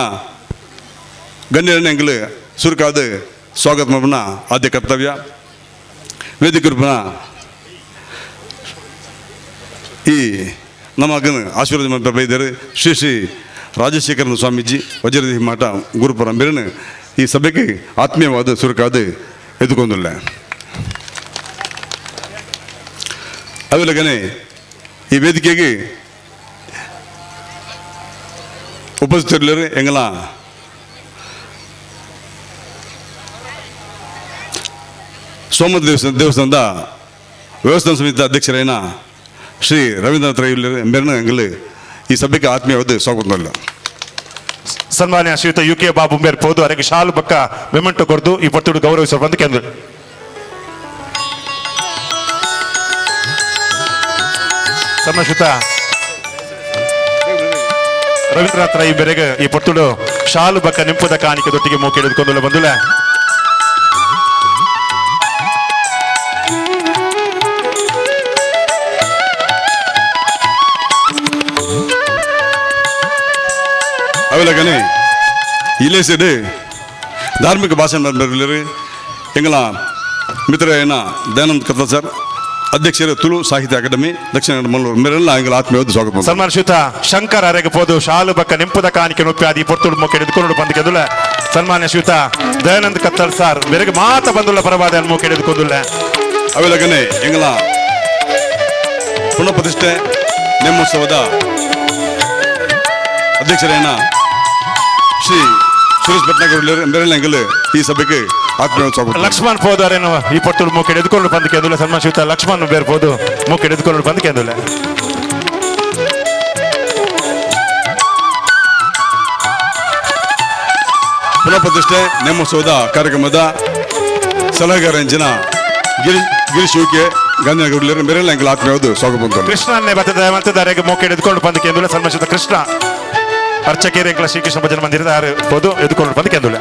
ಗಣ್ಯರನ್ನ ಎಂಗಲು ಸುರುಕಾದ ಸ್ವಾಗತ ಮಾಡೋಣ ಆದ್ಯ ಕರ್ತವ್ಯ. ವೇದಿಕೆ ರೂಪನ ಈ ನಮ್ಮ ಆಶೀರ್ವಾದ ಬೈದರು ಶ್ರೀ ಶ್ರೀ ರಾಜಶೇಖರನ ಸ್ವಾಮೀಜಿ ವಜ್ರದೇಹಿ ಮಠ ಗುರುಪುರ ಮೇರನು ಈ ಸಭೆಗೆ ಆತ್ಮೀಯವಾದ ಸುರುಕಾದ ಎದುಕೊಂದುಲ್ಲ. ಅವೆಲ್ಲಗನೆ ಈ ವೇದಿಕೆಗೆ ಉಪಸ್ಥಿತರಿಲ್ಲರು ಎಂಗಲ ಸೋಮ ದೇವಸ್ಥಾನದ ವ್ಯವಸ್ಥಾನ ಸಮಿತಿ ಅಧ್ಯಕ್ಷರೇನ ಶ್ರೀ ರವೀಂದ್ರನಾಥ್ ರೈ ಮೇರನ ಎಂಗಲು ಈ ಸಭೆಗೆ ಆತ್ಮೀಯವಾದ ಸ್ವಾಗತ. ಸನ್ಮಾನ್ಯ ಶ್ರೀಯುತ ಯು ಕೆ ಬಾಬು ಮೇರ್ ಪೋದು ಅರೆಗೆ ಶಾಲು ಬಕ್ಕ ಮೆಮೆಂಟು ಕೊರ್ದು ಈ ಪೊರ್ತುಡು ಗೌರವಿಸುವ ಬಂದು ಕೇಂದ್ರ. ಸನ್ಮಾನ್ಯ ರವೀಂದ್ರನಾಥ್ ರೈ ಬೆರೆಗೆ ಈ ಪೊರ್ತುಡು ಶಾಲು ಬಕ್ಕ ನಿಂಪುದ ಕಾಣಿಕೆ ದೊಟ್ಟಿಗೆ ಮೂಕೆ ಹಿಡಿದುಕೊಂಡು ಬಂದುಲ. ಅವೆಲ್ಲಗನೆ ಇಲ್ಲೇ ಧಾರ್ಮಿಕ ಭಾಷಣ ಬರಲಿರಿ ಎಂಗಲ ಮಿತ್ರ ಏನ ದಯಾನಂದ್ ಕತ್ಲ ಸರ್ ಅಧ್ಯಕ್ಷರು ತುಳು ಸಾಹಿತ್ಯ ಅಕಾಡೆಮಿ ದಕ್ಷಿಣ ಕನ್ನಡ ಮಂಗಳೂರು ಮೇರೆಲ್ಲ ಎಂಗಲ ಆತ್ಮೀಯವಾದ ಸ್ವಾಗತ. ಸನ್ಮಾನ ಶ್ರೀಯುತ ಶಂಕರ್ ಅರೆಗೆ ಪೋದು ಶಾಲು ಬಕ್ಕ ನಿಂಪುದ ಕಾಣಿಕೆ ನೊಪ್ಪಾದಿ ಪೊರ್ತುಡು ಮೊಕ್ಕೆ ಹಿಡಿದುಕೊಂಡು ಬಂದು ಕೆದುಲ. ಸನ್ಮಾನ್ಯ ಶ್ರೀಯುತ ದಯಾನಂದ್ ಕತ್ತಲ್ ಸರ್ ಬೆರಗೆ ಮಾತ ಬಂದುಲ್ಲ ಪರವಾದ ಮೊಕ್ಕೆ ಹಿಡಿದುಕೊಂಡುಲ್ಲ. ಅವೆಲ್ಲಗನೆ ಎಂಗಲ ಪುನಃ ಪ್ರತಿಷ್ಠೆ ನೇಮೋತ್ಸವದ ಅಧ್ಯಕ್ಷರೇನ ಶ್ರೀ ಸುರೇಶ್ ಭಟ್ನಾಗರ್ ಮೇರೆಲ್ಲ ಎಂಗಲು ಈ ಸಭೆಗೆ ಆತ್ಮೀಯ ಸ್ವಾಗತ. ಲಕ್ಷ್ಮಣ್ ಪೋದರೇನು ಈ ಪೊರ್ತುಡು ಮೂಕೆ ಹಿಡಿದುಕೊಂಡು ಬಂದು ಕೆದುಲ. ಸನ್ಮಾನ ಶ್ರೀಯುತ ಲಕ್ಷ್ಮಣ್ ಬೇರ್ ಪೋದು ಮೂಕೆ ಹಿಡಿದುಕೊಂಡು ಬಂದು ಕೆದುಲ. ಪುನಃ ಪ್ರತಿಷ್ಠೆ ನೇಮೋತ್ಸವದ ಕಾರ್ಯಕ್ರಮದ ಸಲಹೆಗಾರ ಅಂಚಿನ ಗಿರೀಶ್ ಯುಕೆ ಗಾಂಧಿನಗರ ಮೇರೆಲ್ಲ ಎಂಗಲ ಆತ್ಮೀಯವಾದ ಸ್ವಾಗತ. ಕೃಷ್ಣನ್ನೇ ಬರ್ತದೆ ಮತ್ತದಾರೆಗೆ ಮೂಕೆ ಹಿಡಿದುಕೊಂಡು ಬಂದು ಕೆಂದುಲ. ಸನ್ಮಾನ ಶ್ರೀಯುತ ಕೃಷ್ಣ ಅರ್ಚಕೇರಿ ಎಂಕಲ ಶ್ರೀಕೃಷ್ಣ ಭಜನ ಮಂದಿರದ ಆರು ಪೋದು ಎದುಕೊಂಡು ಬಂದು ಕೆಂದುಲ.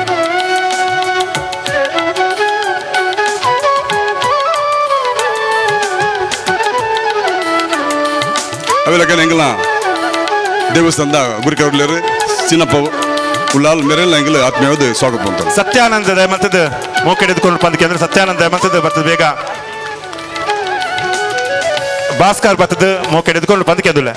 ಅವೆಲ್ಲಕನೆ ಎಂಗಲ ದೇವಸ್ಥಾನದ ಗುರುಕರುಲೇರು ಚಿನ್ನಪ್ಪ ಉಳ್ಳಾಲ್ ಮೇರೆಲ್ಲ ಎಂಗಲ ಆತ್ಮೀಯವಾದ ಸ್ವಾಗತ ಬಂತು. ಸತ್ಯಾನಂದ ದಯಮಂತದ ಮೋಕೆ ಹಿಡಿದುಕೊಂಡು ಬಂದಕ್ಕೆ ಅಂದ್ರೆ ಸತ್ಯಾನಂದ ದಯಮಂತದ ಬರ್ತದೆ ಬೇಗ. ಭಾಸ್ಕರ್ ಬರ್ತದೆ ಮೋಕೆ ಹಿಡಿದುಕೊಂಡು ಬಂದಕ್ಕೆ ಅದುಲ್ಲ.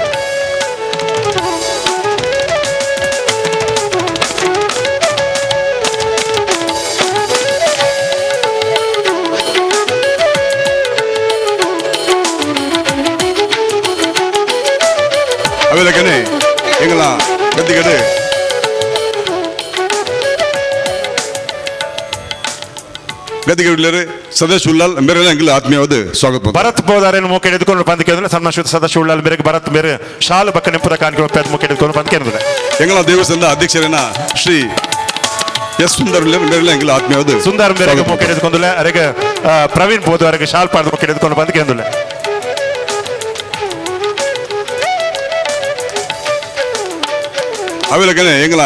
ಅವೆಲ್ಲಕನೆ ಎಂಗಲ ಗದ್ದಿಗಡೆ ಗದ್ದಿಗೆ ಉಳ್ಳೇರು ಸದಸ್ಯ ಉಳ್ಳಾಲ್ ಮೇರೆಲ್ಲ ಎಂಗಲ ಆತ್ಮೀಯವಾದ ಸ್ವಾಗತ ಬಂತು. ಭರತ್ ಬೋದಾರೇನು ಮೋಕೆ ಹಿಡಿದುಕೊಂಡು ಬಂದಕ್ಕೆ ಅಂದ್ರೆ ಸನ್ಮಾನ ಸದಸ್ಯ ಉಳ್ಳಾಲ್ ಮೇರೆಗೆ ಭರತ್ ಮೇರೆ ಶಾಲು ಬಕ್ಕ ನಿಂಪುರ ಕಾಣಿಕೆ ಮೋಕೆ ಹಿಡಿದುಕೊಂಡು ಬಂದಕ್ಕೆ ಅಂದ್ರೆ ಎಂಗಲ ದೇವಸ್ಥಾನದ ಅಧ್ಯಕ್ಷರೇನ ಶ್ರೀ ಎಸ್ ಸುಂದರ್ ಉಳ್ಳೇರು ಮೇರೆಲ್ಲ ಎಂಗಲ ಆತ್ಮೀಯವಾದ ಸುಂದರ್ ಮೇರೆಗೆ ಸ್ವಾಗತ ಮೋಕೆ ಬಂತು. ಹಿಡಿದುಕೊಂಡುಲ್ಲ. ಅರೆಗೆ ಪ್ರವೀಣ್ ಬೋದು ಅರೆಗೆ ಶಾಲ್ ಪಾಡ್ದು ಮೋಕೆ ಹಿಡಿದುಕೊಂಡು ಬಂದಕ್ಕೆ ಅಂದುಲ್ಲ. ಅವೆಲ್ಲಕನೆ ಎಂಗಲ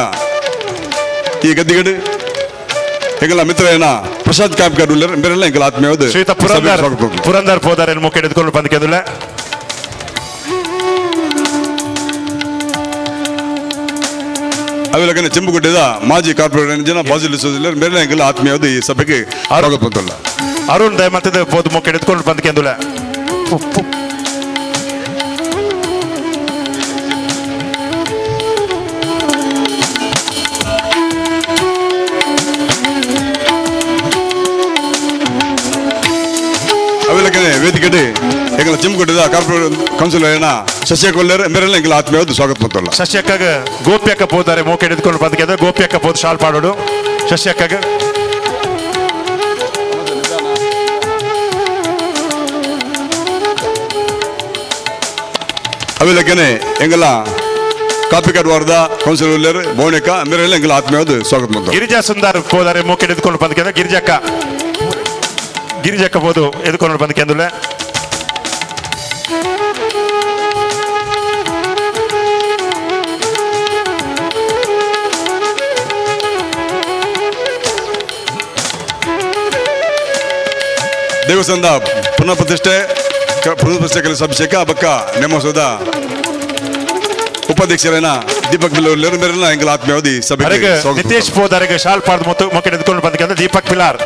ಈ ಗದ್ದಿಗಡೆ ಎಂಗಲ ಮಿತ್ರರೇನ ಪ್ರಸಾದ್ ಕಾಪ್ಗಾರ್ ಉಳ್ಳೇರು ಮೇರೆಲ್ಲ ಎಂಗಲ ಆತ್ಮೀಯವಾದ ಶ್ರೀಯುತ ಸಭೆಗೆ ಪುರಂದರ್ ಸ್ವಾಗತ ಬಂತು. ಪುರಂದರ್ ಬೋದಾರೇನು ಮೋಕೆ ಹಿಡಿದುಕೊಂಡು ಬಂದಕ್ಕೆ ಅಂದುಲ್ಲ. ಅವೆಲ್ಲಕನೆ ಚೆಂಬುಗುಡ್ಡೆದ ಮಾಜಿ ಕಾರ್ಪೊರೇಟರ್ ಜನ ಬಾಜಿಲ್ ಸೋದಿಲ್ಲರು ಮೇರೆಲ್ಲ ಎಂಗಲ ಆತ್ಮೀಯವಾದ ಈ ಸಭೆಗೆ ಸ್ವಾಗತ ಬಂತಲ್ಲ. ಅರುಣ್ ದಯಮಂತದ ಬೋದು ಮೋಕೆ ಹಿಡಿದುಕೊಂಡು ಬಂದಕ್ಕೆ ಅಂದುಲ್ಲ. ಅವೆಲ್ಲಕನೆ ವೇದಿಕೆಡೆ ಎಂಗಲ ಚೆಂಬುಗುಡ್ಡೆದ ಕಾರ್ಪೊರೇಟ್ ಕೌನ್ಸಿಲರ್ ಏನ ಶಶಿ ಕೊಲ್ಲೇರು ಮೇರೆಲ್ಲ ಎಂಗಲ ಆತ್ಮೀಯವಾದ ಸ್ವಾಗತ ಬಂತಲ್ಲ. ಶಶಿಯಕ್ಕಗ ಗೋಪ್ಯಕ್ಕ ಪೋದಾರೆ ಮೋಕೆ ಹಿಡಿದುಕೊಂಡು ಬಂದಕ್ಕೆ ಅಂದ್ರೆ ಗೋಪ್ಯಕ್ಕ ಪೋದು ಶಾಲ್ ಪಾಡೋಡು ಶಶಿಯಕ್ಕಗ. ಅವೆಲ್ಲಕನೆ ಎಂಗಲ ಕಾಪಿಕಾಡ್ ವಾರ್ದ ಕೌನ್ಸಿಲರ್ ಉಳ್ಳೇರು ಭುವನೇಕ ಮೇರೆಲ್ಲ ಎಂಗಲ ಆತ್ಮೀಯವಾದ ಸ್ವಾಗತ ಬಂತು. ಗಿರಿಜಾ ಸುಂದರ್ ಪೋದಾರೆ ಮೋಕೆ ಹಿಡಿದುಕೊಂಡು ಬಂದಕ್ಕೆ ಅಂದ್ರೆ ಗಿರಿಜಕ್ಕ ಗಿರಿಜಕ್ಕ ಪೋದು ಎದುಕೊಂಡು ಬಂದಕ್ಕೆ ಅಂದುಲ್ಲ. ದೇವಸ್ಥಾನದ ಪುನಃ ಪ್ರತಿಷ್ಠೆ ಪುನಃ ಪ್ರತಿಷ್ಠೆ ಕೆಲಸ ಅಭಿಷೇಕ ಬಕ್ಕ ನೇಮೋತ್ಸವದ ಉಪಾಧ್ಯಕ್ಷರೇನ ದೀಪಕ್ ಬಿಲ್ಲೂರ್ ಮೇರೆಲ್ಲ ಎಂಗಲ ಆತ್ಮೀಯವಾದ ಈ ಸಭೆಗೆ ಅರೆಗೆ ಸ್ವಾಗತ ನಿತೇಶ್ ಪೋದಾರೆಗೆ ಶಾಲ್ ಪಾಡ್ದು ಮತ್ತು ಮೊಕ್ಕೆ ಹಿಡಿದುಕೊಂಡು ಬಂದಕ್ಕೆ ಅಂದ್ರೆ ದೀಪಕ್ ಪಿಲಾರ್.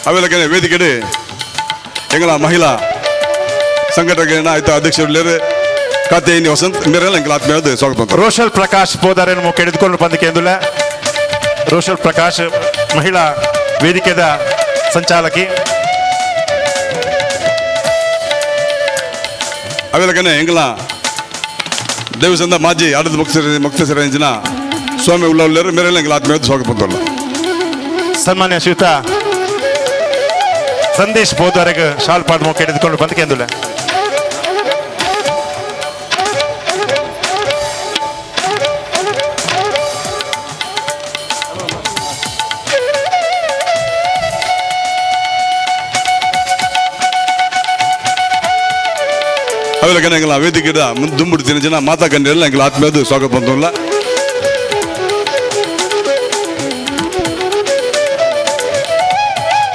ಅವೆಲ್ಲಕನೆ ವೇದಿಕೆಡೆ ಎಂಗಲ ಮಹಿಳಾ ಸಂಘಟಕರೇನ ಆಯ್ತಾ ಅಧ್ಯಕ್ಷರು ಕಾತ್ಯಾಯಿನಿ ವಸಂತ್ ಮೇರೆಲ್ಲ ಎಂಗಲ ಆತ್ಮೀಯವಾದ ಸ್ವಾಗತ ಬಂತು. ರೋಷಲ್ ಪ್ರಕಾಶ್ ಪೋದಾರೇನು ಮೊಕ್ಕೆ ಹಿಡಿದುಕೊಂಡು ಬಂದಕ್ಕೆ ಅಂದುಲ್ಲ. ರೋಷಲ್ ಪ್ರಕಾಶ್ ಮಹಿಳಾ ವೇದಿಕೆದ ಸಂಚಾಲಕಿ. ಅವೆಲ್ಲಕನೆ ಎಂಗಲ ದೇವಸ್ಥಾನದ ಮಾಜಿ ಆಡಳಿತ ಮುಕ್ತೇಶ್ವರ ಸ್ವಾಮಿ ಉಳ್ಳಾವುಳ್ಳೇರು ಮೇರೆಲ್ಲ ಎಂಗಲ ಆತ್ಮೀಯವಾದ ಸ್ವಾಗತ ಬಂತಲ್ಲ. ಸನ್ಮಾನ್ಯ ಶ್ರೀಯುತ ಸಂದೇಶ್ ಬೋದ್ವರೆಗೆ ಶಾಲ್ ಪಾಡ್ ಮೊಕ್ಕೆ ಹಿಡಿದುಕೊಂಡು ಬಂದಕ್ಕೆ ಅಂದುಲ್ಲ. ಅವೆಲ್ಲಕನೆ ಎಂಗಲ ವೇದಿಕೆದ ದುಂಬುಡ್ತಿನ ಜನ ಮಾತಾ ಕಂಡ್ರೆಲ್ಲ ಎಂಗಲ ಆತ್ಮೀಯವಾದ ಸ್ವಾಗತ ಬಂತಲ್ಲ.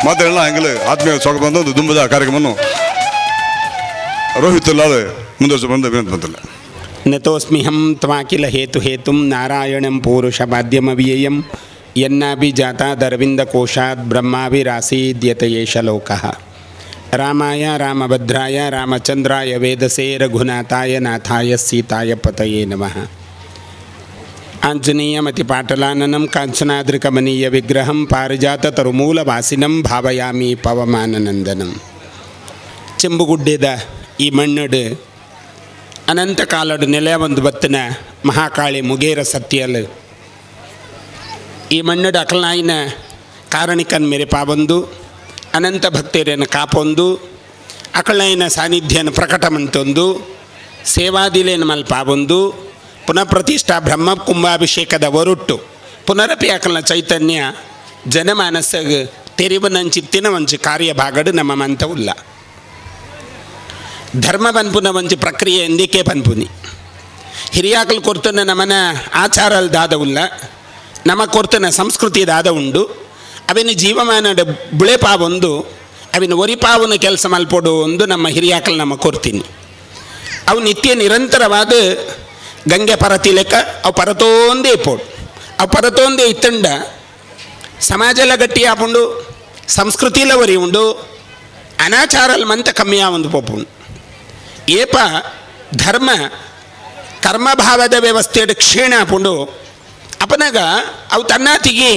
ಮಾತಾಡಲ್ಲ ಎಂಗಲ ಆತ್ಮೀಯ ಸ್ವಾಗತ ಬಂದ ದುಂಬದ ಕಾರ್ಯಕ್ರಮವನ್ನು ರೋಹಿತ್ ಲಾಲ್ ಮುಂದುವರಿಸ ಬಂದ ವಿನಂತಿ ಬಂತಲ್ಲ. ನತೋಸ್ಮಿಹಂ ತ್ವಾಕಿಲ ಹೇತು ಹೇತುಂ ನಾರಾಯಣಂ ಪೂರುಷ ಮಾಧ್ಯಮವ್ಯಯಂ ಯನ್ನಾಭಿಜಾತಾದರವಿಂದಕೋಶಾತ್ ಬ್ರಹ್ಮಾಭಿರಾಸೀದ್ಯತ ಏಷ ಲೋಕಃ. ರಾಮಾಯ ರಾಮಭದ್ರಾಯ ರಾಮಚಂದ್ರಾಯ ವೇದಸೇ ರಘುನಾಥಾಯ ನಾಥಾಯ ಸೀತಾಯ ಪತಯೇ ನಮಃ. ಆಂಜನೇಯಮತಿಪಾಟಲಾನನಂ ಕಾಂಚನಾದ್ರಿಕಮನೀಯ ವಿಗ್ರಹಂ ಪಾರಿಜಾತ ತರುಮೂಲವಾಸಿನಂ ಭಾವಯಾಮಿ ಪವಮಾನನಂದನಂ. ಚೆಂಬುಗುಡ್ಡೆದ ಈ ಮಣ್ಣಡು ಅನಂತ ಕಾಲಡು ನೆಲೆ ಒಂದು ಬತ್ತಿನ ಮಹಾಕಾಳಿ ಮುಗೇರ ಸತ್ಯಲು ಈ ಮಣ್ಣಡು ಅಕಲ್ನಾಯಿನ ಕಾರಣಿಕನ್ ಮೇರೆ ಪಾಬಂದು ಅನಂತ ಭಕ್ತರೇನ ಕಾಪೊಂದು ಅಕಲ್ನಾಯಿನ ಸಾನ್ನಿಧ್ಯನ ಪ್ರಕಟ ಮಂತೊಂದು ಸೇವಾದಿಲೇನ ಮಲ್ಪಾಬಂದು ಪುನಃ ಪ್ರತಿಷ್ಠಾ ಬ್ರಹ್ಮ ಕುಂಭಾಭಿಷೇಕದ ಒರುಟ್ಟು ಪುನರಪಿ ಅಕಲ್ನ ಚೈತನ್ಯ ಜನಮಾನಸಗ ತೆರಿವನಂಚಿತ್ತಿನ ಒಂಜಿ ಕಾರ್ಯಭಾಗಡು ನಮ್ಮ ಮಂತವುಲ್ಲ. ಧರ್ಮ ಪನ್ಪುನ ಒಂಜಿ ಪ್ರಕ್ರಿಯೆ ಎಂದಿಕೆ ಪನ್ಪುನಿ ಹಿರಿಯಾಕಲ್ ಕೊರ್ತನ ನಮನ ಆಚಾರಲ್ ದಾದ ಉಲ್ಲ, ನಮ ಕೊರ್ತನ ಸಂಸ್ಕೃತಿ ದಾದ ಉಂಡು. ಅವೇನು ಜೀವಮಾನದ ಬುಳೆಪಾವೊಂದು ಅವಿನ ಒರಿಪಾವನ ಕೆಲಸ ಮಲ್ಪೊಡು ಒಂದು ನಮ್ಮ ಹಿರಿಯಾಕಲ್ ನಮ್ಮ ಕೊರ್ತೀನಿ. ಅವು ನಿತ್ಯ ನಿರಂತರವಾದ ಗಂಗೆ ಪರತಿ ಲೆಕ್ಕ ಅವು ಪರತೋಂದೇ ಇಪ್ಪೋಡು. ಅವು ಪರತೋಂದೇ ಇತ್ತಂಡ ಸಮಾಜ ಎಲ್ಲ ಗಟ್ಟಿ ಆಪುಂಡು, ಸಂಸ್ಕೃತಿಲ ಒರಿ ಉಂಡು, ಅನಾಚಾರಲ್ ಮಂತ ಕಮ್ಮಿ ಆವೊಂದು ಪೋಪುಂಡು. ಏಪ ಧರ್ಮ ಕರ್ಮಭಾವದ ವ್ಯವಸ್ಥೆಡ್ ಕ್ಷೀಣ ಆಪುಂಡು ಅಪನಗ ಅವು ತನ್ನಾತಿಗೆ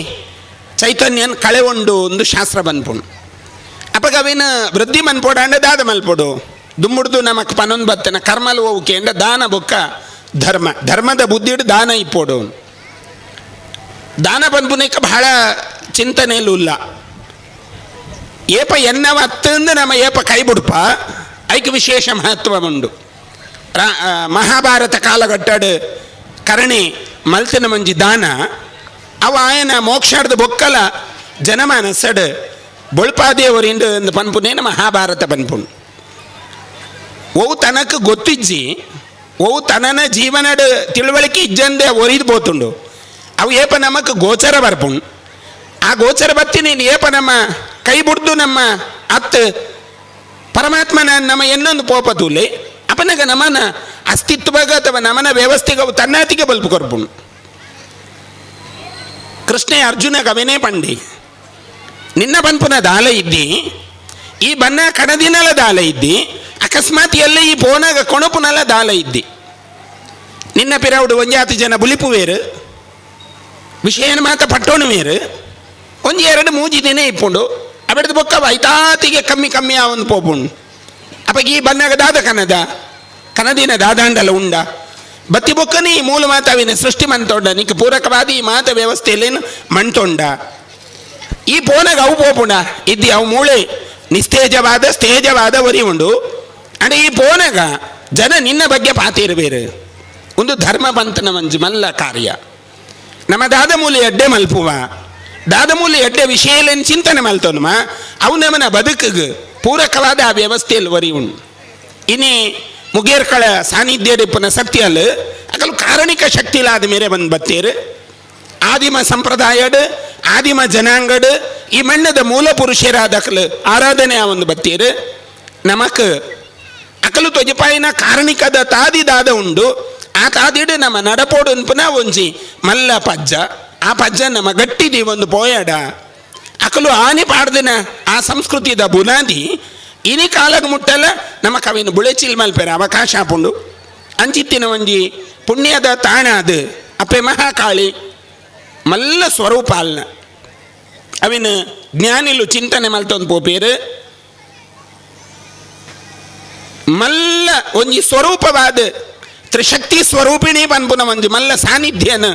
ಚೈತನ್ಯನ್ ಕಳೆ ಉಂಡು ಒಂದು ಶಾಸ್ತ್ರ ಬನ್ಪುಂಡು. ಅಪಗ ಅವಿನ ವೃದ್ಧಿ ಮನ್ಪೋಡು ಅಂಡ ದಾದ ಮಲ್ಪೋಡು ದುಮ್ಮುಡ್ದು ನಮಕ್ ಪನೊಂದು ಬತ್ತನ ಕರ್ಮಲ್ ಹೋವುಕೆ ಅಂಡ ದಾನ ಬೊಕ್ಕ ಧರ್ಮ ಧರ್ಮದ ಬುದ್ಧಿಡು ದಾನ ಇಪ್ಪೋಡು. ದಾನ ಪನ್ಪುನಕ್ಕೆ ಬಹಳ ಚಿಂತನೆಯಲ್ಲೂ ಇಲ್ಲ. ಏಪ ಎನ್ನವ ಅತ್ತಂದು ನಮ್ಮ ಏಪ ಕೈ ಬುಡ್ಪ ಐಕ್ ವಿಶೇಷ ಮಹತ್ವ ಉಂಡು. ಮಹಾಭಾರತ ಕಾಲಘಟ್ಟಡು ಕರಣಿ ಮಲ್ತಿನ ಮಂಜಿ ದಾನ ಅವ ಆಯನ ಮೋಕ್ಷಾರ್ದ ಬೊಕ್ಕಲ ಜನಮಾನಸಡು ಬೊಳ್ಪಾದೇವರಿಂದ ಪನ್ಪುನೇನ ಮಹಾಭಾರತ ಪನ್ಪುಣ್. ಒವು ತನಕ ಗೊತ್ತಿಜ್ಜಿ ಒವು ತನನ ಜೀವನಡ್ ತಿಳುವಳಿಕೆ ಇಜ್ಜಂದೆ ಒರಿದು ಬೋತುಂಡು ಅವು ಏಪ ನಮಕ್ ಗೋಚರ ಬರ್ಪುಣ್. ಆ ಗೋಚರ ಬತ್ತಿ ನೀನು ಏಪ ನಮ್ಮ ಕೈ ಬುಡ್ದು ನಮ್ಮ ಅತ್ ಪರಮಾತ್ಮನ ನಮ್ಮ ಎನ್ನೊಂದು ಪೋಪತೂಲೆ ಅಪನಗ ನಮನ ಅಸ್ತಿತ್ವಗ ಅಥವಾ ನಮನ ವ್ಯವಸ್ಥೆಗೆ ಅವು ತನ್ನಾತಿಗೆ ಬಲ್ಪು ಕೊರ್ಪುಣ್. ಕೃಷ್ಣೆ ಅರ್ಜುನ ಕವಿನೇ ಪಂಡಿ ನಿನ್ನ ಪನ್ಪುನ ದಾಲ ಇದ್ದಿ ಈ ಬನ್ನ ಕಣದಿನಲ ದಾಲ ಇದ್ದಿ ಅಕಸ್ಮಾತ್ ಎಲ್ಲ ಈ ಪೋನಾಗ ಕೊಣಪುನಲ ದಾಲ ಇದ್ದಿ ನಿನ್ನ ಪಿರವುಡು ಒಂಜಾತಿ ಜನ ಬುಲಿಪುವೇರು ವಿಷಯನ ಮಾತ ಪಟ್ಟೋಣುವೇರು ಒಂಜಿ ಎರಡು ಮೂಜಿ ದಿನ ಇಪ್ಪುಂಡು ಅಬೆಡ್ದು ಬೊಕ್ಕ ಐತಾತಿಗೆ ಕಮ್ಮಿ ಕಮ್ಮಿ ಆವೊಂದು ಪೋಪುಂಡು. ಅಪಗ ಈ ಬನ್ನಾಗ ದಾದ ಕನದ ಕನದಿನ ದಾದಾಂಡಲ ಉಂಡ ಬತ್ತಿ ಬೊಕ್ಕನಿ ಈ ಮೂಲ ಮಾತಾವಿನ ಸೃಷ್ಟಿ ಮಂತೊಂಡ ನಿಕ್ ಪೂರಕವಾದ ಈ ಮಾತ ವ್ಯವಸ್ಥೆಯಲ್ಲೇನು ಮಣ್ತೊಂಡ ಈ ಪೋನಾಗ ಅವು ಪೋಪುಂಡ ಇದ್ದಿ ಅವು ಮೂಳೆ ನಿಸ್ತೇಜವಾದ ಸ್ಥೇಜವಾದ ಒರಿ ಉಂಡು. ಅಂಡ ಈ ಪೋನಾಗ ಜನ ನಿನ್ನ ಬಗ್ಗೆ ಪಾತಿರಬೇರು ಒಂದು ಧರ್ಮ ಪಂಥನ ಮಂಜು ಮಲ್ಲ ಕಾರ್ಯ. ನಮ್ಮ ದಾದಮೂಲಿ ಎಡ್ಡೆ ಮಲ್ಪುವ ದಾದಮೂಲಿ ಎಡ್ಡೆ ವಿಷಯಲೇನು ಚಿಂತನೆ ಮಲ್ತೋನುಮ ಅವು ನಮ್ಮನ ಬದುಕಿಗೆ ಪೂರಕವಾದ ಆ ವ್ಯವಸ್ಥೆಯಲ್ಲಿ ಒರಿ ಉಂಡು. ಇನಿ ಮುಗೇರ್ಕಳ ಸಾನ್ನಿಧ್ಯ ಇಪ್ಪನ ಸತ್ಯಲ್ ಅಕಲು ಕಾರಣಿಕ ಶಕ್ತಿಲಾದ ಮೇರೆ ಬಂದು ಬತ್ತೇರು. ಆದಿಮ ಸಂಪ್ರದಾಯಡ್ ಆದಿಮ ಜನಾಂಗಡ್ ಈ ಮಣ್ಣದ ಮೂಲ ಪುರುಷರಾದ ಅಕಲು ಆರಾಧನೆ ಆ ಒಂದು ಬತ್ತೇರು. ನಮಕ್ ಅಕಲು ತೊಜಪಾಯಿನ ಕಾರಣಿಕದ ತಾದಿ ದಾದ ಉಂಡು. ಆ ತಾದಿಡು ನಮ್ಮ ನಡಪೋಡು ಅನ್ಪುನ ಒಂಜಿ ಮಲ್ಲ ಪಜ್ಜ ಆ ಪಜ್ಜ ನಮ್ಮ ಗಟ್ಟಿದಿ ಒಂದು ಪೋಯಾಡ ಅಕಲು ಆನಿ ಪಾಡ್ದಿನ ಆ ಸಂಸ್ಕೃತಿದ ಬುನಾದಿ ಇನಿ ಕಾಲಕ್ಕೆ ಮುಟ್ಟಲ್ಲ ನಮ್ಮ ಕವಿನ ಬುಳೆಚಿಲ್ ಮಲ್ಪೆರ ಅವಕಾಶ ಆಪುಂಡು. ಅಂಚಿತ್ತಿನ ಒಂಜಿ ಪುಣ್ಯದ ತಾಣ ಅದು ಅಪ್ಪೆ ಮಹಾಕಾಳಿ ಮಲ್ಲ ಸ್ವರೂಪ ಅಲ್ನ ಅವಿನ ಜ್ಞಾನಿಲು ಚಿಂತನೆ ಮಲ್ತೊಂದು ಪೋಪೇರು ಮಲ್ಲ ಒಂಜಿ ಸ್ವರೂಪವಾದ ತ್ರಿಶಕ್ತಿ ಸ್ವರೂಪಿಣಿ ಪನ್ಪುನ ಒಂಜಿ ಮಲ್ಲ ಸಾನ್ನಿಧ್ಯನ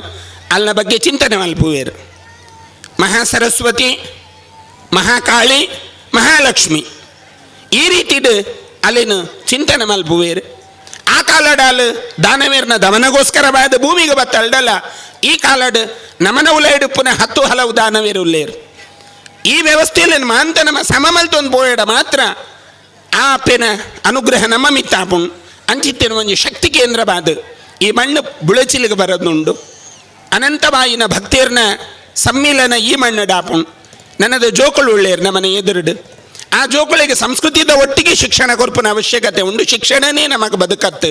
ಅಲ್ನ ಬಗ್ಗೆ ಚಿಂತನೆ ಮಲ್ಪುವೇರು. ಮಹಾಸರಸ್ವತಿ ಮಹಾಕಾಳಿ ಮಹಾಲಕ್ಷ್ಮಿ ಈ ರೀತಿಡು ಅಲ್ಲಿನ ಚಿಂತನೆ ಮಲ್ಪುವೇರು. ಆ ಕಾಲಡಾಲ್ ದಾನವೀರ್ನ ದಮನಗೋಸ್ಕರವಾದ ಭೂಮಿಗೆ ಬತ್ತಲ್ಡಲ್ಲ ಈ ಕಾಲಡ್ ನಮನ ಉಲೈಡು ಪುನಃ 10 ಹಲವು ದಾನವೀರು ಉಲ್ಲೇರು. ಈ ವ್ಯವಸ್ಥೆಯಲ್ಲಿ ಮಾಂತ ನಮ್ಮ ಸಮಮಲ್ತೊಂದು ಪೋಯಡ ಮಾತ್ರ ಆ ಅಪ್ಪೆನ ಅನುಗ್ರಹ ನಮ್ಮ ಮಿತ್ತಾಪುಣ್ ಅಂಚಿತ್ತಿನ ಒಂಜಿ ಶಕ್ತಿ ಕೇಂದ್ರವಾದ ಈ ಮಣ್ಣು ಬುಳೆಚಿಲಿಗೆ ಬರೋದುಂಡು. ಅನಂತವಾಯಿನ ಭಕ್ತಿಯರ್ನ ಸಮ್ಮಿಲನ ಈ ಮಣ್ಣು ಡಾಪುಣ್. ನನ್ನದು ಜೋಕುಳು ಉಳ್ಳೇರು ನಮ್ಮನೆ ಎದುರುಡು ಆ ಜೋಕುಳಿಗೆ ಸಂಸ್ಕೃತಿದ ಒಟ್ಟಿಗೆ ಶಿಕ್ಷಣ ಕೊರ್ಪುನ ಅವಶ್ಯಕತೆ ಉಂಡು. ಶಿಕ್ಷಣನೇ ನಮಗೆ ಬದುಕತ್ತು.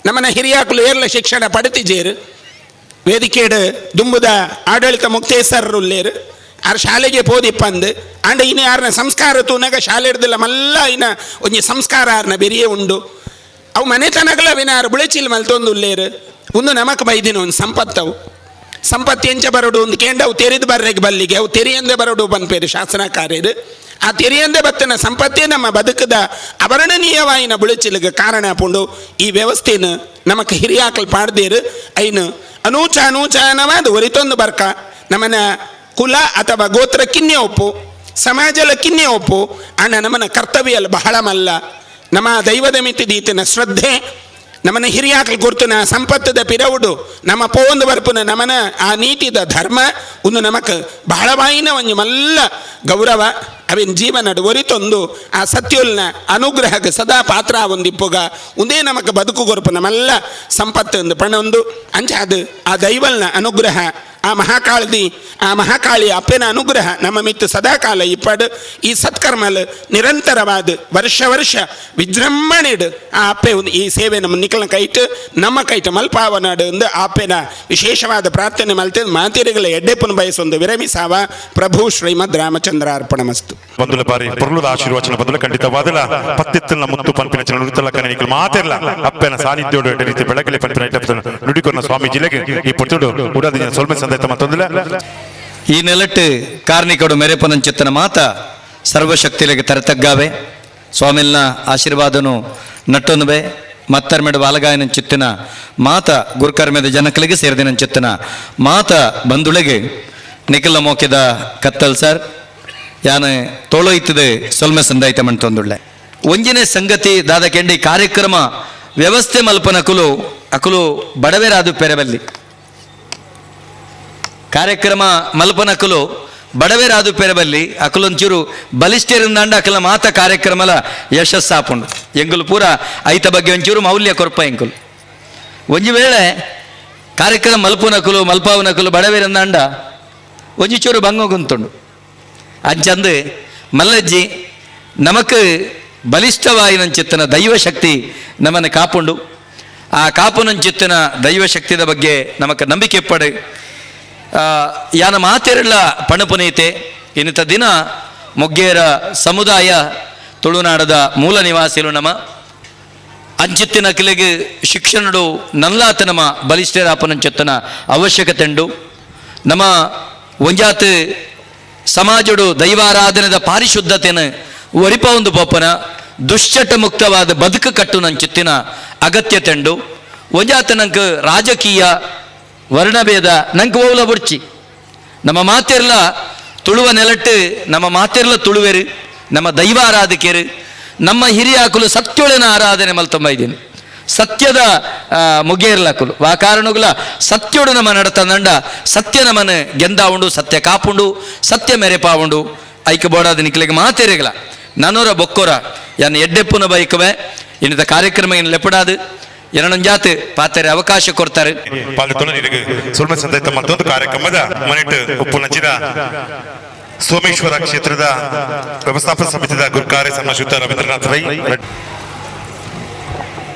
ನಮ್ಮನ ಹಿರಿಯಾಕುಲು ಏರ್ಲ ಶಿಕ್ಷಣ ಪಡೆತಿಜೇರು ವೇದಿಕೆಡು ದುಂಬುದ ಆಡಳಿತ ಮುಕ್ತೇಸರರು ಉಳ್ಳೇರು ಆರ್ ಶಾಲೆಗೆ ಪೋದಿಪ್ಪಂದು ಆಂಡ ಇನ್ನು ಯಾರನ್ನ ಸಂಸ್ಕಾರ ತೂನಾಗ ಶಾಲೆ ಹಿಡ್ದಿಲ್ಲ ಮಲ್ಲ ಇನ್ನ ಒಂಜಿ ಸಂಸ್ಕಾರ ಆರ್ನ ಬೆರಿಯೇ ಉಂಡು. ಅವು ಮನೆತನಗಳ ವಿನಾರು ಬುಳೆಚಿಲ್ ಮಲ್ತೊಂದು ಉಳ್ಳೇರು ಒಂದು ನಮಕ್ ಬೈದಿನ ಒಂದು ಸಂಪತ್ತವು ಸಂಪತ್ತು ಎಂಚ ಬರೋಡು ಒಂದು ಕೇಂಡ ಅವು ತೆರೆದು ಬರ್ರೆಗೆ ಬಲ್ಲಿಗೆ ಅವು ತೆರೆಯಂದೆ ಬರೋಡು ಬಂದ್ಪೇರು ಶಾಸನಕಾರ್ಯರು. ಆ ತೆರೆಯಂದೆ ಬತ್ತನ ಸಂಪತ್ತೇ ನಮ್ಮ ಬದುಕದ ಅವರ್ಣನೀಯವಾಯಿನ ಬುಳೆಚಿಲಿಗೆ ಕಾರಣ ಪುಂಡು. ಈ ವ್ಯವಸ್ಥೆನ ನಮಕ್ ಹಿರಿಯಾಕಲ್ ಪಾಡ್ದೇರು ಐನು ಅನೂಚ ಅನೂಚಾನವಾದ ಒರಿತೊಂದು ಬರ್ಕ ನಮ್ಮನ ಕುಲ ಅಥವಾ ಗೋತ್ರ ಕಿನ್ನೆ ಒಪ್ಪು ಸಮಾಜಲ ಕಿನ್ನೆ ಒಪ್ಪು ಅಣ್ಣ ನಮ್ಮನ ಕರ್ತವ್ಯ ಅಲ್ಲ ಬಹಳ ಮಲ್ಲ. ನಮ್ಮ ದೈವದ ಮಿತಿದೀತನ ಶ್ರದ್ಧೆ ನಮ್ಮನ ಹಿರಿಯಾಕಲ್ ಗುರ್ತುನ ಸಂಪತ್ತದ ಪಿರವುಡು ನಮ್ಮ ಪೋಂದು ಬರ್ಪುನ ನಮನ ಆ ನೀತಿದ ಧರ್ಮ ಒಂದು ನಮಕ್ ಬಹಳವಾಯಿನ ಒಂಜಿ ಮಲ್ಲ ಗೌರವ ಅವಿನ ಜೀವನಡು ಒರಿತೊಂದು ಆ ಸತ್ಯುಲ್ನ ಅನುಗ್ರಹಕ್ಕೆ ಸದಾ ಪಾತ್ರ ಒಂದಿಪ್ಪುಗ ಒಂದೇ ನಮಕ್ ಬದುಕು ಕೊರ್ಪು ನಮಲ್ಲ ಸಂಪತ್ತು ಒಂದು ಪಣೊಂದು ಅಂಚಾದು ಆ ದೈವಲ್ನ ಅನುಗ್ರಹ ಆ ಮಹಾಕಾಳದಿ ಆ ಮಹಾಕಾಳಿ ಅಪ್ಪನ ಅನುಗ್ರಹ ನಮ್ಮ ಮಿತ್ತು ಸದಾಕಾಲ ಇಪ್ಪಡು. ಈ ಸತ್ಕರ್ಮಲ್ ನಿರಂತರವಾದ ವರ್ಷ ವರ್ಷ ವಿಜೃಂಭಣೆಡು ಆ ಅಪ್ಪೆ ಈ ಸೇವೆ ನಮ್ಮ ನಿಕಲ್ನ ಕೈಟ್ ನಮ್ಮ ಕೈಟ್ ಮಲ್ಪಾವನಾಡು ಎಂದು ಅಪ್ಪೆನ ವಿಶೇಷವಾದ ಪ್ರಾರ್ಥನೆ ಮಲ್ತೆ ಮಾತಿರಿಗಳ ಎಡ್ಡೆಪ್ಪನ ಬಯಸೊಂದು ವಿರಮಿಸಾವ. ಪ್ರಭು ಶ್ರೀಮದ್ ರಾಮಚಂದ್ರ ಅರ್ಪಣಮಸ್ತು. ಬಂದುಲ ಬಾರಿ ಪೊರ್ಲುದ ಆಶೀರ್ವಚನ ಬಂದುಲ ಖಂಡಿತವಾದಲ ಪತ್ತಿತ್ತನ ಮುತ್ತು ಪನ್ಪಿನ ನುಡಿತಲ ಕನಿಕಲ್ ಮಾತಿರ್ಲ ಅಪ್ಪನ ಸಾನ್ನಿಧ್ಯೋಡು ಎಡ್ಡೆ ರೀತಿ ಬೆಳಗಲಿ ಪನ್ಪಿನ ನುಡಿಕೊನ್ನ ಸ್ವಾಮಿ ಜಿಲ್ಲೆಗೆ ಈ ಪೊರ್ತುಡು ಉಡಾದಿನ ಸೊಲ್ಮೆ ಸಂದೈತ ಮತ್ತೊಂದಿಲ್ಲ. ಈ ನೆಲಟ್ಟು ಕಾರ್ಣಿಕಡು ಮೆರೆಪನಂಚಿತ್ತನ ಮಾತ ಸರ್ವಶಕ್ತಿಲೆಗೆ ತರತಗ್ಗಾವೆ ಸ್ವಾಮಿಲ್ನ ಆಶೀರ್ವಾದನು ನಟ್ಟೊನುಬೆ ಮತ್ತರ್ಮೆಡು ಬಾಲಗಾಯನ ಚಿತ್ತಿನ ಮಾತ ಗುರುಕರ್ಮೆದ ಜನಕಲಿಗೆ ಸೇರಿದಿನ ಚಿತ್ತನ ಮಾತ ಬಂಧುಳಿಗೆ ನಿಖಿಲ ಮೋಕಿದ ಕತ್ತಲ್ ಸರ್ ಯಾನ ತೋಳೊಯ್ತದೆ ಸೊಲ್ಮೆ ಸಂದಾಯ್ತ ಮಂಟೊಂದುಳ್ಳೆ. ಒಂಜಿನೇ ಸಂಗತಿ ದಾದ ಕೆಂಡಿ ಕಾರ್ಯಕ್ರಮ ವ್ಯವಸ್ಥೆ ಮಲ್ಪನಕುಲು ಅಕುಲು ಬಡವೆರಾದು ಪೆರಬಲ್ಲಿ ಕಾರ್ಯಕ್ರಮ ಮಲ್ಪನಕುಲು ಬಡವೆರಾದು ಪೆರಬಲ್ಲಿ ಅಕುಲೊಂಚೂರು ಬಲಿಷ್ಠರಿಂದಾಂಡ ಅಕಲ ಮಾತ ಕಾರ್ಯಕ್ರಮಲ ಯಶಸ್ಸಾಪುಂಡು. ಎಂಗುಲು ಪೂರ ಐತ ಬಗ್ಗೆ ಒಂಚೂರು ಮೌಲ್ಯ ಕೊರ್ಪ ಎಂಕುಲು. ಒಂಜಿ ವೇಳೆ ಕಾರ್ಯಕ್ರಮ ಮಲ್ಪುನಕುಲು ಮಲ್ಪಾವನಕುಲು ಬಡವೆರಿಂದಾಂಡ ಒಂಜಿ ಚೂರು ಬಂಗೋಗುಂತುಂಡು. ಅಂಚಂದು ಮಲ್ಲಜ್ಜಿ ನಮಕ್ ಬಲಿಷ್ಠವಾಯಿನಂಚಿತ್ತನ ದೈವಶಕ್ತಿ ನಮ್ಮನ್ನು ಕಾಪುಂಡು. ಆ ಕಾಪುನಂಚಿತ್ತನ ದೈವಶಕ್ತಿದ ಬಗ್ಗೆ ನಮಕ್ ನಂಬಿಕೆ ಪಡೆ ಯಾನ ಮಾತೆರಳ ಪಣಪುನೀತೆ. ಇನ್ನಿತ ದಿನ ಮೊಗ್ಗೇರ ಸಮುದಾಯ ತುಳುನಾಡದ ಮೂಲ ನಿವಾಸಿಲು ನಮ ಅಂಚಿತ್ತಿನ ಕಿಲೆಗೆ ಶಿಕ್ಷಣಡು ನಲ್ಲಾತ ನಮ್ಮ ಬಲಿಷ್ಠರಾಪನಂಚಿತ್ತನ ಅವಶ್ಯಕತೆಂಡು ನಮ್ಮ ಒಂಜಾತ್ ಸಮಾಜಡು ದೈವಾರಾಧನೆದ ಪಾರಿಶುದ್ಧತೆನ ಒರಿಪ ಒಂದು ಪೋಪನ ದುಶ್ಚಟ ಮುಕ್ತವಾದ ಬದುಕು ಕಟ್ಟು ನಂಚಿತ್ತಿನ ಅಗತ್ಯತೆಂಡು ಒಂಜಾತ ನಂಗೆ ರಾಜಕೀಯ ವರ್ಣಭೇದ ನಂಗೆ ಓಲ ಬುರ್ಚಿ. ನಮ್ಮ ಮಾತಿರ್ಲ ತುಳುವ ನೆಲಟ್ಟು ನಮ್ಮ ಮಾತಿರ್ಲ ತುಳುವೆರು ನಮ್ಮ ದೈವಾರಾಧಕರು ನಮ್ಮ ಹಿರಿಯಾಕುಲು ಸತ್ಯೊಳನ ಆರಾಧನೆ ಮಲ್ತೊಂಬ ಇದ್ದೀನಿ ಸತ್ಯದ ಮುಗೇರ್ಲಕುಲು ವಾ ಕಾರಣಗುಲ ಸತ್ಯೋಡು ನಮ್ಮ ನಡತಂದಂಡ ಸತ್ಯ ನಮ್ಮನೆ ಗೆಂದ ಉಂಡು ಸತ್ಯ ಕಾಪುಂಡು ಸತ್ಯ ಮೆರೆಪಾವುಂಡು ಐಕ ಬೋಡಾದ ನಿಕ್ಲೆಗೆ ಮಾತೇರಿಗಲ ನಾನೋರ ಬೊಕ್ಕೋರ ಯಾನ್ ಎಡ್ಡೆಪ್ಪುನ ಬೈಕವೆ ಇನ್ನಿತ ಕಾರ್ಯಕ್ರಮ ಏನು ಲೆಪಡಾದು ಎರಡೊಂಜಾತ್ ಪಾತ್ರೆ ಅವಕಾಶ ಕೊಡ್ತಾರೆ. ಸುಲ್ಮ ಸಂದೈತ ಮತ್ತೊಂದು ಕಾರ್ಯಕ್ರಮದ ಮನೆಟ್ ಉಪ್ಪುನಂಚಿನ ಸೋಮೇಶ್ವರ ಕ್ಷೇತ್ರದ ವ್ಯವಸ್ಥಾಪಕ ಸಮಿತಿಯ ಗುರುಕಾರ್ಯ ಸಮಾಶ್ರಿತ ರವೀಂದ್ರನಾಥ್ ರೈ.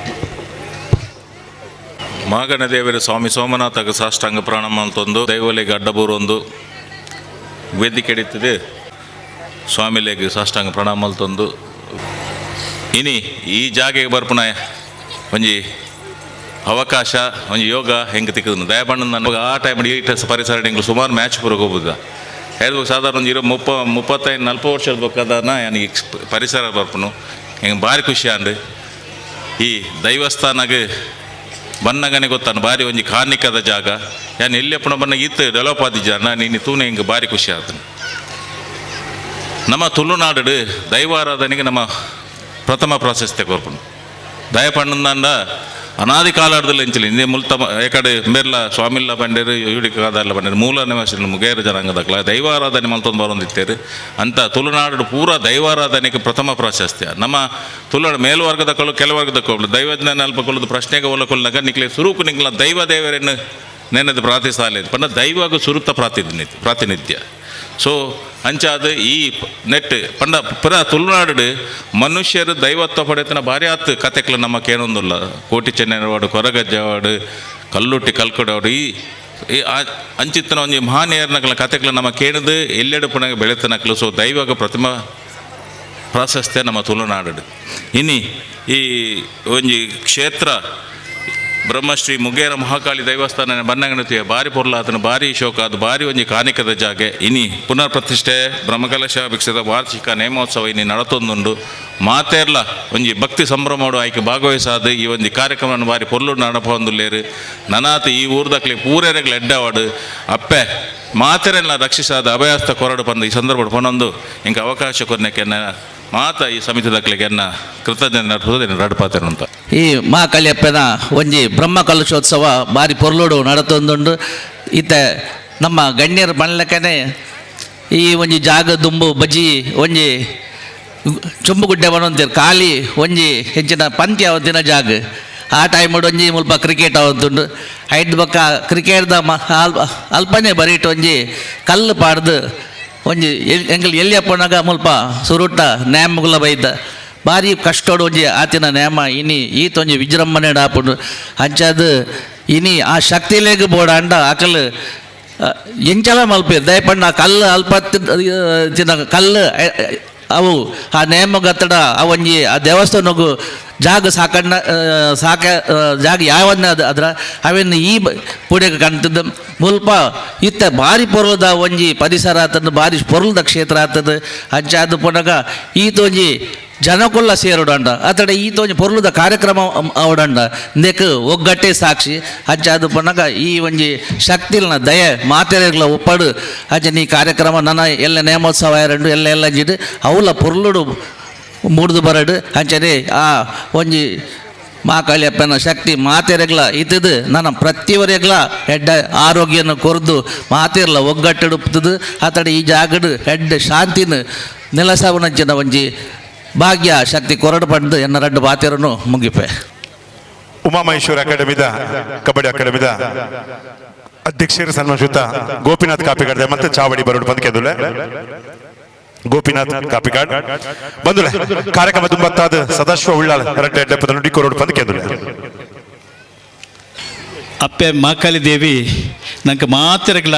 ಮಾಗಣದೇವರ ಸ್ವಾಮಿ ಸೋಮನಾಥಗ ಸಾಷ್ಟಾಂಗ ಪ್ರಾಣಾಮ ಅಂತೊಂದು ದೈವಲೆಗೆ ಅಡ್ಡಬೂರೊಂದು ವೇದಿಕೆ ಹಿಡಿತದೆ ಸ್ವಾಮಿಲೆಗೆ ಸಾಷ್ಟಾಂಗ ಪ್ರಣಾಮ ಅಂತೊಂದು ಇನಿ ಈ ಜಾಗೆಗೆ ಬರ್ಪುನ ಒಂಜಿ ಅವಕಾಶ ಒಂಜಿ ಯೋಗ ಹೆಂಗೆ ತಿಕ್ಕದು ದಯಪಣ್ಣ ನನಗೆ ಆ ಟೈಮ್ ಈ ಪರಿಸರ ಎಂಗ್ಲು ಸುಮಾರು ಮ್ಯಾಚ್ ಪೂರ ಹೋಗ್ಬೋದು ಹೇಳ್ಬೇಕು ಸಾಧಾರಣ ಒಂದು ಇರೋ 35 40 ವರ್ಷದ ಬೇಕಾದನ ನನಗೆ ಪರಿಸರ ಬರ್ಪುನು ಹೆಂಗೆ ಭಾರಿ ಖುಷಿ ಅಂಡ್ ಈ ದೈವಸ್ಥಾನಗೆ ಬನ್ನಗನೆ ಗೊತ್ತಾನು ಭಾರಿ ಒಂಜಿ ಕಾರ್ಣಿಕದ ಜಾಗ ಯಾನ್ ಎಲ್ಲಿ ಬನ್ನ ಇತ್ತು ಡೆವಲಪ್ ಆದಿಜ್ಜ ನೀನು ತೂನೆ ಹಿಂಗೆ ಭಾರಿ ಖುಷಿ ಆತನು. ನಮ್ಮ ತುಳುನಾಡು ದೈವಾರಾಧನೆಗೆ ನಮ್ಮ ಪ್ರಥಮ ಪ್ರಾಶಸ್ತ್ಯ ಕೊರ್ಪುನು ದಯಪಣ್ಣಂದ ಅನಾದಿ ಕಾಲಾಡ್ದಲ್ಲಿ ಎಂಚಲಿ ಹಿಂದೆ ಮುಲ್ತ ಏಕಡೆ ಮೇರ್ಲ ಸ್ವಾಮಿಲ್ಲ ಬಂಡೇರು ಯುಡಿಕಾದಾರ್ಲ ಬಂಡೇರು ಮೂಲ ನಿವಾಸಿ ಮುಗೇರ ಜನಾಂಗದಕ್ಲ ದೈವಾರಾಧನೆ ಮಲ್ತೊಂದು ಬರೋಂದಿತ್ತೇರು ಅಂತ ತುಳುನಾಡು ಪೂರ ದೈವಾರಾಧನೆಗೆ ಪ್ರಥಮ ಪ್ರಾಶಸ್ತ್ಯ. ನಮ್ಮ ತುಳುನಾಡು ಮೇಲ್ವರ್ಗದ ಕೊಳು ಕೆಲವರ್ಗದ ಕೊಳು ದೈವಜ್ಞಾನ ಅಲ್ಪ ಕೊಲ್ಲದು ಪ್ರಶ್ನೆಗೆ ಒಲ್ಲ ಕೊಲ್ಲನಾಗ ನಿಕ್ಲೆ ಸುರುಕು ನಿಕ್ಲ ದೈವ ದೇವರನ್ನು ನೆನೆದು ಪ್ರಾರ್ಥಿಸಾಲೆ ಪಂಡ ದೈವಾಗ ಸುರುತ ಪ್ರಾತಿನಿಧ್ಯ. ಸೊ ಅಂಚಾದ ಈ ನೆಟ್ ಪಂಡ ಪುರ ತುಳುನಾಡು ಮನುಷ್ಯರು ದೈವತ್ವ ಪಡೆತನ ಭಾರಿ ಆತು ಕತೆಕ್ಲ ನಮ್ಮ ಕೇನೊಂದುಲ್ಲ ಕೋಟಿ ಚೆನ್ನವಾಡು ಕೊರಗಜ್ಜವಾಡು ಕಲ್ಲುಟ್ಟಿ ಕಲ್ಕೊಡವಾಡು ಈ ಅಂಚಿತ್ತನ ಒಂಜಿ ಮಹಾನೇರ್ನಕಲ ಕತೆಕ್ಲ ನಮ್ಮ ಕೇಣದು ಎಲ್ಲೆಡು ಪುನಗ ಬೆಳೆತನಕ್ಲು. ಸೊ ದೈವಾಗ ಪ್ರಥಮ ಪ್ರಾಶಸ್ತ್ಯ ನಮ್ಮ ತುಳುನಾಡು. ಇನಿ ಈ ಒಂಜಿ ಕ್ಷೇತ್ರ ಬ್ರಹ್ಮಶ್ರೀ ಮುಗೇರ ಮಹಾಕಾಳಿ ದೈವಸ್ಥಾನ ಬನ್ನಗಣತಿಯ ಭಾರಿ ಪೊರ್ಲಾತನ ಭಾರಿ ಶೋಕ ಅದು ಭಾರಿ ಒಂಜಿ ಕಾಣಿಕದ ಜಾಗೆ. ಇನಿ ಪುನರ್ ಪ್ರತಿಷ್ಠೆ ಬ್ರಹ್ಮಕಲಶ ಭಿಕ್ಷದ ವಾರ್ಷಿಕ ನೇಮೋತ್ಸವ ಇನಿ ನಡತೊಂದುಂಡು. ಮಾತೇರ್ಲ ಒಂಜಿ ಭಕ್ತಿ ಸಂಭ್ರಮೋಡು ಆಯ್ಕೆ ಭಾಗವಹಿಸಾದ ಈ ಒಂಜಿ ಕಾರ್ಯಕ್ರಮ ಭಾರಿ ಪೊರ್ಲು ನಡಪೊಂದುಲ್ಲೇರು ನನಾತ ಈ ಊರ್ದಕ್ಲೆ ಪೂರೆರೆಗ್ಲ ಎಡ್ಡವಾಡು ಅಪ್ಪೆ ಮಾತೆರೆಲ್ಲ ರಕ್ಷಿಸಾದ ಅಭಯಾಸ್ತ ಕೊರಡು ಬಂದು ಈ ಸಂದರ್ಭ ಪೊನೊಂದು ಇಂಕ ಅವಕಾಶ ಕೊರ್ನೆಕೆನ್ನ ಮಾತ ಈ ಸಮಿತಿದಕ್ಲೆಗೆ ಎನ್ನ ಕೃತಜ್ಞತೆ ನಡ್ಪೋದು ರಡ್ಪಾತೇನು ಅಂತ. ಈ ಮಹಾಕಾಳಿಯಪ್ಪನ ಒಂಜಿ ಬ್ರಹ್ಮ ಕಲಶೋತ್ಸವ ಬಾರಿ ಪೊರ್ಲುಡು ನಡತೊಂದುಂಡು. ಇತ್ತ ನಮ್ಮ ಗಣ್ಯರ ಮಣ್ಲಕ್ಕನೆ ಈ ಒಂಜಿ ಜಾಗ ದುಂಬು ಬಜ್ಜಿ ಒಂಜಿ ಚುಂಬುಗುಡ್ಡೆ ಬನೊಂತೀರು ಖಾಲಿ ಒಂಜಿ ಹೆಚ್ಚಿನ ಪಂತ್ಯ ದಿನ ಜಾಗ. ಆ ಟೈಮ್ ಒಂಜಿ ಮುಲ್ಪ ಕ್ರಿಕೆಟ್ ಆವೊಂದುಂಡು. ಐದು ಬೊಕ್ಕ ಕ್ರಿಕೆಟ್ದ ಅಲ್ಪನೆ ಬರೀಟ್ ಒಂಜಿ ಕಲ್ಲು ಪಾಡ್ದು ಒಂಜಿ ಎಂಕಲ್ ಎಲ್ಲಿಯಪ್ಪನಾಗ ಮುಲ್ಪ ಸುರುಟ ನ್ಯಾಮಗುಲ ಬೈದ ಭಾರಿ ಕಷ್ಟೋಡು ಒಂಜಿ ಆತಿನ ನ್ಯಾಮ ಇನಿ ಈತೊಂಜಿ ವಿಜೃಂಭಣೆ ಆಪುಂಡು. ಅಂಚಾದ್ ಇನಿ ಆ ಶಕ್ತಿಲೇಗ್ ಬೋಡಾಂಡ ಅಕಲ್ ಎಂಚಲ ಮಲ್ಪೇರು ದಯಪಂಡ ಆ ಕಲ್ಲು ಅಲ್ಪ ತಿನ್ನ ಕಲ್ಲು ಅವು ಆ ನೇಮಗತ್ತಡ ಆ ಒಂಜಿ ಆ ದೇವಸ್ಥಾನಗು ಜಾಗ ಸಾಕಣ್ಣ ಸಾಕ ಜಾಗ ಯಾವನ್ನ ಅದರ ಅವೆನ್ನು ಈ ಪುಡೆಗೆ ಕಾಣ್ತದ ಮುಲ್ಪ ಇತ್ತ ಭಾರಿ ಪೊರ್ಲದ ಒಂಜಿ ಪರಿಸರ ಆತದ ಭಾರಿ ಪೊರ್ಲದ ಕ್ಷೇತ್ರ ಆತದ. ಅಂಚಾದ ಪುನಗ ಈತೊಂಜಿ ಜನಕುಲ್ಲ ಸೇರೋಡಂಡ ಅತಡೆ ಈತೊಂಜಿ ಪೊರ್ಲದ ಕಾರ್ಯಕ್ರಮ ಅವಡಂಡ ಇಂದೆಕ್ ಒಗ್ಗಟ್ಟೆ ಸಾಕ್ಷಿ. ಅಂಚಾದ ಪುನಗ ಈ ಒಂಜಿ ಶಕ್ತಿಲ್ನ ದಯೆ ಮಾತೆರೆಗ್ಲ ಒಪ್ಪಡು ಅಂಚನೆ ಈ ಕಾರ್ಯಕ್ರಮ ನನ್ನ ಎಲ್ಲ ನೇಮೋತ್ಸವ ಎರಡು ಎಲ್ಲ ಎಲ್ಲ ಜಿಡ್ ಅವಲ ಪೊರ್ಲುಡು ಮೂಡ್ದು ಬರಡು. ಅಂಚನೆ ಆ ಒಂಜಿ ಮಾಕಾಳಿಯಪ್ಪನ ಶಕ್ತಿ ಮಾತೆರೆಗ್ಲ ಇತ್ತದು ನನ್ನ ಪ್ರತಿಯವರೆಗ್ಲ ಹೆಡ್ಡ ಆರೋಗ್ಯನ ಕೊರ್ದು ಮಾತೆರ್ಲ ಒಗ್ಗಟ್ಟುಡುಪ್ತದು. ಆತಡೆ ಈ ಜಾಗಡು ಹೆಡ್ಡ ಶಾಂತಿನ ನೆಲಸವನಂಚಿನ ಒಂಜಿ ಭಾಗ್ಯ ಶಕ್ತಿ ಕೊರಡು ಪಂಡು ಎನ್ನ ರಡ್ಡು ಬಾತೆರನ್ನು ಮುಗಿಪೆ. ಉಮಾಮಹೇಶ್ವರ ಅಕಾಡೆಮಿದ ಕಬಡ್ಡಿ ಅಕಾಡೆಮಿದ ಅಧ್ಯಕ್ಷರು ಸನ್ಮಾನಿಸುತ್ತ ಗೋಪಿನಾಥ್ ಕಾಪಿಕಾಡ್ ಮತ್ತೆ ಚಾವಡಿ ಬರೋಡು ಬಂದ್ಕೆದುಲೆ ಗೋಪಿನಾಥ್ ಕಾಪಿಕಾಡ್ ಬಂದುಲೆ ಕಾರ್ಯಕ್ರಮ ತುಂಬತ್ತಾದ ಸದಾಶಿವ ಉಳ್ಳಾಲ್ ರಡ್ಡೆ ಎಡ್ಡೆಪ್ಪದ ನುಡಿ ಕೊರೋಡು ಬಂದ್ಕೆದುಲೆ. ಅಪ್ಪೆ ಮಾಕಾಳಿ ದೇವಿ ನಂಗೆ ಮಾತಿರಗ್ಲ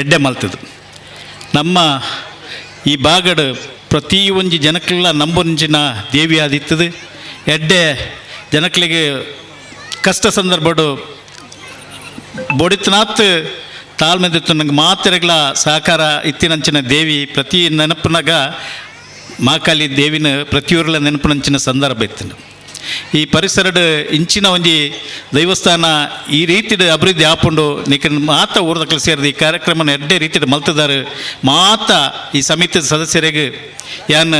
ಎಡ್ಡೆ ಮಲ್ತದು. ನಮ್ಮ ಈ ಭಾಗಡು ಪ್ರತಿ ಒಂಜಿ ಜನಕ್ಲೆಲ್ಲ ನಂಬುಂಚಿನ ದೇವಿ ಆದಿತ್ತದು. ಎಡ್ಡೆ ಜನಕ್ಲಿಗೆ ಕಷ್ಟ ಸಂದರ್ಭಡು ಬೊಡಿತನಾತ್ ತಾಳ್ಮೆದಿತ್ತು. ನಂಗೆ ಮಾತಿರಗ್ಲ ಸಹಕಾರ ಇತ್ತಿನಂಚಿನ ದೇವಿ ಪ್ರತಿ ನೆನಪುನಾಗ ಮಾಕಾಳಿ ದೇವಿನ ಪ್ರತಿಯೂರ್ಲ ನೆನಪುನಂಚಿನ ಸಂದರ್ಭ ಇತ್ತು. ಈ ಪರಿಸರದ ಇಂಚಿನ ಒಂಜಿ ದೈವಸ್ಥಾನ ಈ ರೀತಿಯ ಅಭಿವೃದ್ಧಿ ಆಪುಂಡು ನಿಕನ್ ಮಾತ ಊರ್ದಕ್ಲು ಸೇರಿದ ಈ ಕಾರ್ಯಕ್ರಮನ ಎಡ್ಡೆ ರೀತಿಯ ಮಲ್ತದಾರು. ಮಾತ ಈ ಸಮಿತಿಯ ಸದಸ್ಯರಿಗೆ ಯಾನ್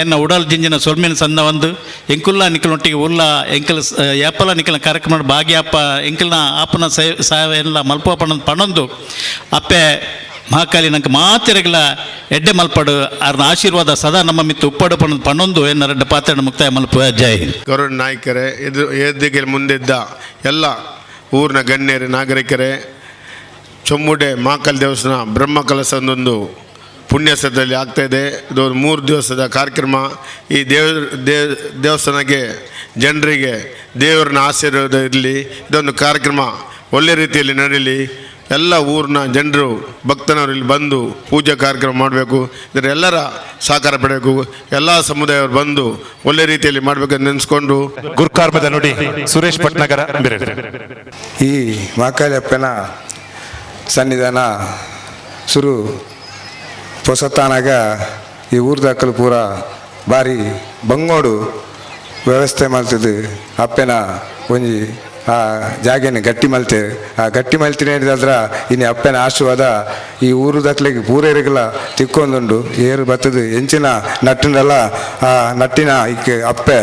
ಎನ್ನ ಉಡಲ್ ಜಿಂಜಿನ ಸೊಲ್ಮಿನ ಸಂದ ಒಂದು ಎಂಕುಲ್ಲ ನಿಕಲೊಟ್ಟಿಗೆ ಉಲ್ಲ ಎಂಕಲ್ ಯಾಪಲ ನಿಕಲ ಕಾರ್ಯಕ್ರಮ ಭಾಗ್ಯಾಪ ಎಂಕಲ್ನ ಆಪನ ಸಹಾಯ ಮಲ್ಪೋಪಣ ಪಣೊಂದು ಅಪ್ಪೆ ಮಹಾಕಾಳಿ ನಂಗೆ ಮಾತಿರಗಲ ಎಡ್ಡೆ ಮಲ್ಪಡು ಅರ್ನ ಆಶೀರ್ವಾದ ಸದಾ ನಮ್ಮ ಮಿತ್ತು ಉಪ್ಪಡು ಪಣ ಪಣೊಂದು ಎನ್ನ ರಡ್ಡ ಪಾತ್ರ ಮುಕ್ತಾಯ ಮಲ್ಪ. ಜೈ ಹಿಂದ್. ಗೌರವ ನಾಯಕರೇ, ಎದು ಎದ್ದಿಗೆ ಮುಂದಿದ್ದ ಎಲ್ಲ ಊರಿನ ಗಣ್ಯರೇ, ನಾಗರಿಕರೇ, ಚೊಮ್ಮುಡೆ ಮಹಾಕಾಳಿ ದೇವಸ್ಥಾನ ಬ್ರಹ್ಮ ಕಲಸದೊಂದು ಪುಣ್ಯಸ್ಥಳದಲ್ಲಿ ಆಗ್ತಾಯಿದೆ. ಇದು ಒಂದು 3 ದಿವಸದ ಕಾರ್ಯಕ್ರಮ. ಈ ದೇವಸ್ಥಾನಕ್ಕೆ ಜನರಿಗೆ ದೇವರನ್ನ ಆಶೀರ್ವಾದ ಇರಲಿ, ಇದೊಂದು ಕಾರ್ಯಕ್ರಮ ಒಳ್ಳೆ ರೀತಿಯಲ್ಲಿ ನಡೀಲಿ. ಎಲ್ಲ ಊರಿನ ಜನರು ಭಕ್ತನವರು ಇಲ್ಲಿ ಬಂದು ಪೂಜಾ ಕಾರ್ಯಕ್ರಮ ಮಾಡಬೇಕು, ಇದರ ಎಲ್ಲರ ಸಹಕಾರ ಪಡೆಯಬೇಕು, ಎಲ್ಲ ಸಮುದಾಯವರು ಬಂದು ಒಳ್ಳೆ ರೀತಿಯಲ್ಲಿ ಮಾಡಬೇಕಂತ ನೆನೆಸ್ಕೊಂಡು ಗುರುಕಾರ್ಮದ ನುಡಿ ಸುರೇಶ್ ಭಟ್ನಗರ. ಈ ಮಾಕಾಳಿಯಪ್ಪನ ಸನ್ನಿಧಾನ ಸುರು ಪೊಸತಾನಾಗ ಈ ಊರ್ದಾಕಲು ಪೂರ ಭಾರಿ ಬಂಗೋಡು ವ್ಯವಸ್ಥೆ ಮಾಡ್ತಿದ್ದು. ಅಪ್ಪನ ಒಂಜಿ ಆ ಜಾಗೆನ ಗಟ್ಟಿ ಮಲ್ತೆ, ಆ ಗಟ್ಟಿ ಮಲ್ತಿನ ಹೇಳಿದ್ರ ಇನ್ನು ಅಪ್ಪನ ಆಶೀರ್ವಾದ ಈ ಊರು ದಾಖಲೆಗೆ ಪೂರೇರಿಗೆಲ್ಲ ತಿಕ್ಕೊಂದುಂಡು. ಏರು ಬತ್ತದು ಎಂಚಿನ ನಟ್ಟಿನಲ್ಲ ಆ ನಟ್ಟಿನ ಐಕ್ ಅಪ್ಪೆ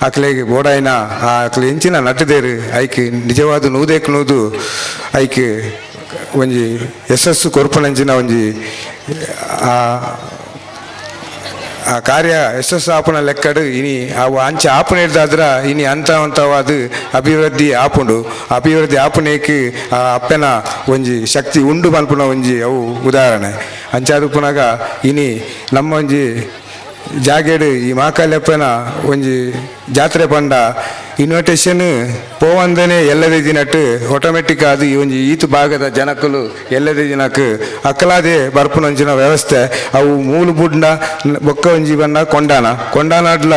ಅಕ್ಲೆಗೆ ಬೋಡಾಯಿನ ಆ ಅಕ್ಲೆ ಎಂಚಿನ ನಟ್ಟಿದೇರು ಐಕ್ ನಿಜವಾದ ನೂದೇಕ್ ನೂದು ಐಕ್ ಒಂಜಿ ಯಶಸ್ಸು ಕೊರ್ಪುನಂಚಿನ ಒಂಜಿ ಆ ಆ ಕಾರ್ಯ ಯಶಸ್ಸು ಆಪುನ ಲೆಕ್ಕಡು ಇನಿ ಅವು ಅಂಚೆ ಆಪುನ ಹಿಡ್ದಾದ್ರ ಇನಿ ಅಂತ ಅಂತವಾದ ಅಭಿವೃದ್ಧಿ ಆಪುಂಡು. ಅಭಿವೃದ್ಧಿ ಆಪುನೇಕ್ ಆ ಅಪ್ಪನ ಒಂಜಿ ಶಕ್ತಿ ಉಂಡು ಮಲ್ಪುನ ಒಂಜಿ ಅವು ಉದಾಹರಣೆ. ಅಂಚಾದ ಪುನಗ ಇನಿ ನಮ್ಮ ಒಂಜಿ ಜಾಗೆಡು ಈ ಮಾಕಾಳಿಯಪ್ಪನ ಒಂಜಿ ಜಾತ್ರೆ ಪಂಡ ಇನ್ವಿಟೇಷನ್ ಪೋವಂದನೆ ಎಲ್ಲದೇ ದಿನಟ್ಟು ಆಟೋಮೆಟಿಕ್ ಅದು ಈ ಒಂಜಿ ಈತು ಭಾಗದ ಜನಕ್ಕಲು ಎಲ್ಲದೇ ದಿನಕ್ಕೆ ಅಕ್ಕಲಾದೆ ಬರ್ಪುನಂಚಿನ ವ್ಯವಸ್ಥೆ ಅವು ಮೂಲು ಬುಡ್ನ ಬೊಕ್ಕ ಒಂಜಿ ಬಣ್ಣ ಕೊಂಡಾನ ಕೊಂಡಾನಾಡ್ಲ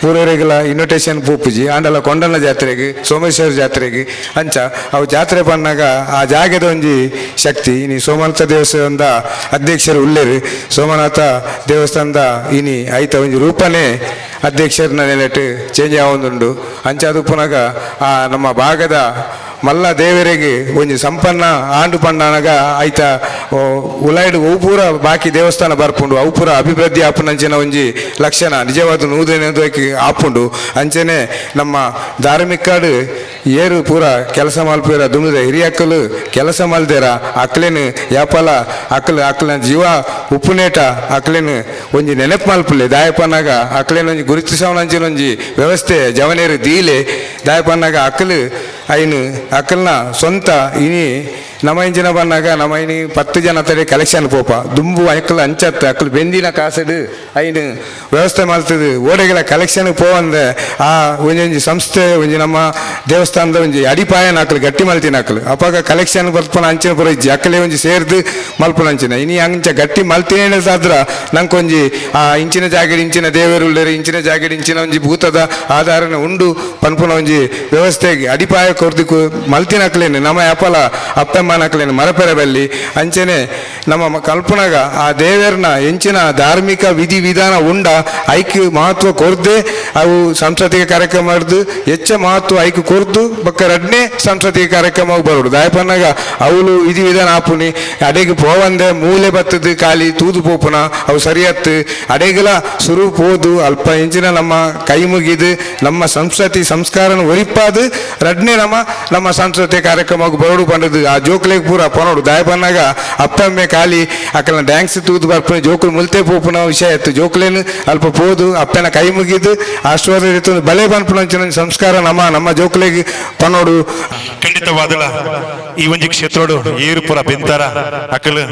ಪೂರವರೆಗೆಲ್ಲ ಇನ್ವಿಟೇಷನ್ ಪೂಪುಜಿ ಆಂಡಲ ಕೊಂಡಾನ ಜಾತ್ರೆಗೆ ಸೋಮೇಶ್ವರ ಜಾತ್ರೆಗೆ ಅಂಚ ಅವು ಜಾತ್ರೆ ಬಂದಾಗ ಆ ಜಾಗದ ಒಂಜಿ ಶಕ್ತಿ. ಇನಿ ಸೋಮನಾಥ ದೇವಸ್ಥಾನದ ಅಧ್ಯಕ್ಷರು ಉಲ್ಲೇರು ಸೋಮನಾಥ ದೇವಸ್ಥಾನದ ಇನಿ ಐತ ಒಂಜಿ ರೂಪನೇ ಅಧ್ಯಕ್ಷರನ್ನ ನೆಲೆಟ್ ಚೇಂಜ್ ಆವೊಂದುಂಡು. ಅಂಚಾದ ಪುನಗ ಆ ನಮ್ಮ ಭಾಗದ ಮಲ್ಲ ದೇವರಿಗೆ ಒಂಜಿ ಸಂಪನ್ನ ಆಂಡು ಪಂಡನಗ ಐತ ಉಲಾಯ್ಡ್ ಅವು ಪೂರ ಬಾಕಿ ದೇವಸ್ಥಾನ ಬರ್ಪುಂಡು ಅವು ಪೂರ ಅಭಿವೃದ್ಧಿ ಆಪುನಂಚಿನ ಒಂಜಿ ಲಕ್ಷಣ ನಿಜವಾದ ನೂದನೆ ಆಪುಂಡು. ಅಂಚನೆ ನಮ್ಮ ಧಾರ್ಮಿಕಡು ಏರು ಪೂರ ಕೆಲಸ ಮಲ್ಪುರ ದುಂಬುದ ಹಿರಿಯಕ್ಕಲು ಕೆಲಸ ಮಲ್ದೇರ ಅಕ್ಲೇನು ಯಾಪಲ ಅಕ್ಲು ಅಕ್ಲನ ಜೀವ ಉಪ್ಪುನೇಟ ಅಕ್ಲೇನು ಒಂಜಿ ನೆನಪು ಮಲ್ಪುಲೆ ದಾಯಪನಾಗ ಅಕ್ಲೇನು ಒಂಜಿ ಗುರುತಿಸವನಂಚಿನ ಒಂಜಿ ವ್ಯವಸ್ಥೆ ಜವನೇರು ದೀಲೆ ದಾಯಪನಾಗ ಅಕ್ಲು ಐನು ಅಕ್ಕಲ್ನ ಸ್ವಂತ ಇನಿ ನಮ್ಮ ಇಂಚಿನ ಬಂದಾಗ ನಮ್ಮ ಇನಿ 10 ಜನ ತಡೆ ಕಲೆಕ್ಷನ್ ಪೋಪ ದುಂಬು ಅಕ್ಕಲು ಅಂಚತ್ತು ಅಕ್ಕಲು ಬೆಂದಿನ ಕಾಸಡು ಐನು ವ್ಯವಸ್ಥೆ ಮಾಡ್ತದೆ ಓಡೆಗಳ ಕಲೆಕ್ಷನ್ ಪೋವಂದೆ ಆ ಒಂಜೊಂಜಿ ಸಂಸ್ಥೆ ಒಂಜಿ ನಮ್ಮ ದೇವಸ್ಥಾನದ ಒಂಜಿ ಅಡಿಪಾಯನ ಅಕ್ಕಲು ಗಟ್ಟಿ ಮಲ್ತಿನ ಅಕ್ಕಲು ಅಪ್ಪಾಗ ಕಲೆಕ್ಷನ್ ಬರ್ಪನ ಅಂಚಿನ ಪುರ ಇಜ್ಜಿ ಅಕ್ಕಲೇ ಒಂಜಿ ಸೇರ್ದು ಮಲ್ಪನ ಅಂಚಿನ ಇನಿ ಅಂಚ ಗಟ್ಟಿ ಮಲ್ತಿನ ಆದ್ರ ನಂಕೊಂಜಿ ಆ ಇಂಚಿನ ಜಾಗಡ್ ಇಂಚಿನ ದೇವರುಳ್ಳರು ಇಂಚಿನ ಜಾಗಡ್ ಇಂಚಿನ ಒಂಜಿ ಭೂತದ ಆಧಾರನ ಉಂಡು ಪನ್ಪುನ ಒಂಜಿ ವ್ಯವಸ್ಥೆಗೆ ಅಡಿಪಾಯ ಕೊರ್ದಿಕ್ಕು ಮಲ್ತಿನ ಅಕ್ಲೇನು ನಮ್ಮ ಅಪ್ಪಲ ಅಪ್ಪಮ್ಮನಕ್ಲೇನು ಮರಪೆರ ಬಲ್ಲಿ. ಅಂಚನೆ ನಮ್ಮ ಕಲ್ಪನಾಗ ಆ ದೇವರನ್ನ ಎಂಚಿನ ಧಾರ್ಮಿಕ ವಿಧಿ ವಿಧಾನ ಉಂಡ ಐಕ್ ಮಹತ್ವ ಕೊರ್ದೆ ಅವು ಸಾಂಸ್ಕೃತಿಕ ಕಾರ್ಯಕ್ರಮ ಮಾಡಿದು ಹೆಚ್ಚ ಮಹತ್ವ ಐಕ್ ಕೊರ್ದು ಬಕ್ಕ ರಡ್ನೇ ಸಾಂಸ್ಕೃತಿಕ ಕಾರ್ಯಕ್ರಮ ಬರೋಡು ದಾಯಪನ್ನಾಗ ಅವಳು ವಿಧಿ ವಿಧಾನ ಆಪುನಿ ಅಡೆಗೆ ಪೋವಂದೆ ಮೂಲೆ ಬತ್ತದು ಖಾಲಿ ತೂದು ಪೋಪುನ ಅವು ಸರಿಯತ್ತು ಅಡೆಗೆಲ ಸುರು ಪೋದು ಅಲ್ಪ ಎಂಚಿನ ನಮ್ಮ ಕೈ ಮುಗಿದು ನಮ್ಮ ಸಂಸ್ಕೃತಿ ಸಂಸ್ಕಾರನ ಒರಿಪಾದು ರಡ್ನೇ ನಮ್ಮ ನಮ್ಮ ಸಾಂಸ್ಕೃತಿಕ ಕಾರ್ಯಕ್ರಮ ಬರೋಡು ಪಂಡದು ಆ ಜೋಕ್ಲೆಗ್ ಪೂರ ಪೊನೋಡು ದಾಯಪನ್ನಾಗ ಅಪ್ಪಮ್ಮೆ ಖಾಲಿ ಅಕ್ಕನ ಡ್ಯಾನ್ಸ್ ತೂದು ಬರ್ಪುನ ಜೋಕುಲು ಮುಲ್ತೆ ಪೋಪುನ ವಿಷಯ ಇತ್ತು ಜೋಕ್ಲೇನು ಅಲ್ಪ ಪೋದು ಅಪ್ಪನ ಕೈ ಮುಗಿದು ಆಶೀರ್ವಾದ ಇತ್ತು ಬಲೆ ಪನ್ಪುನ ಸಂಸ್ಕಾರ ನಮ್ಮ ನಮ್ಮ ಜೋಕ್ಲೆಗ್ ಪನೋಡು. ಖಂಡಿತವಾದಲ ಈ ಒಂಜಿ ಕ್ಷೇತ್ರೋಡು ಏರು ಪೂರ ಬೆಂತಾರ ಅಕ್ಕಲು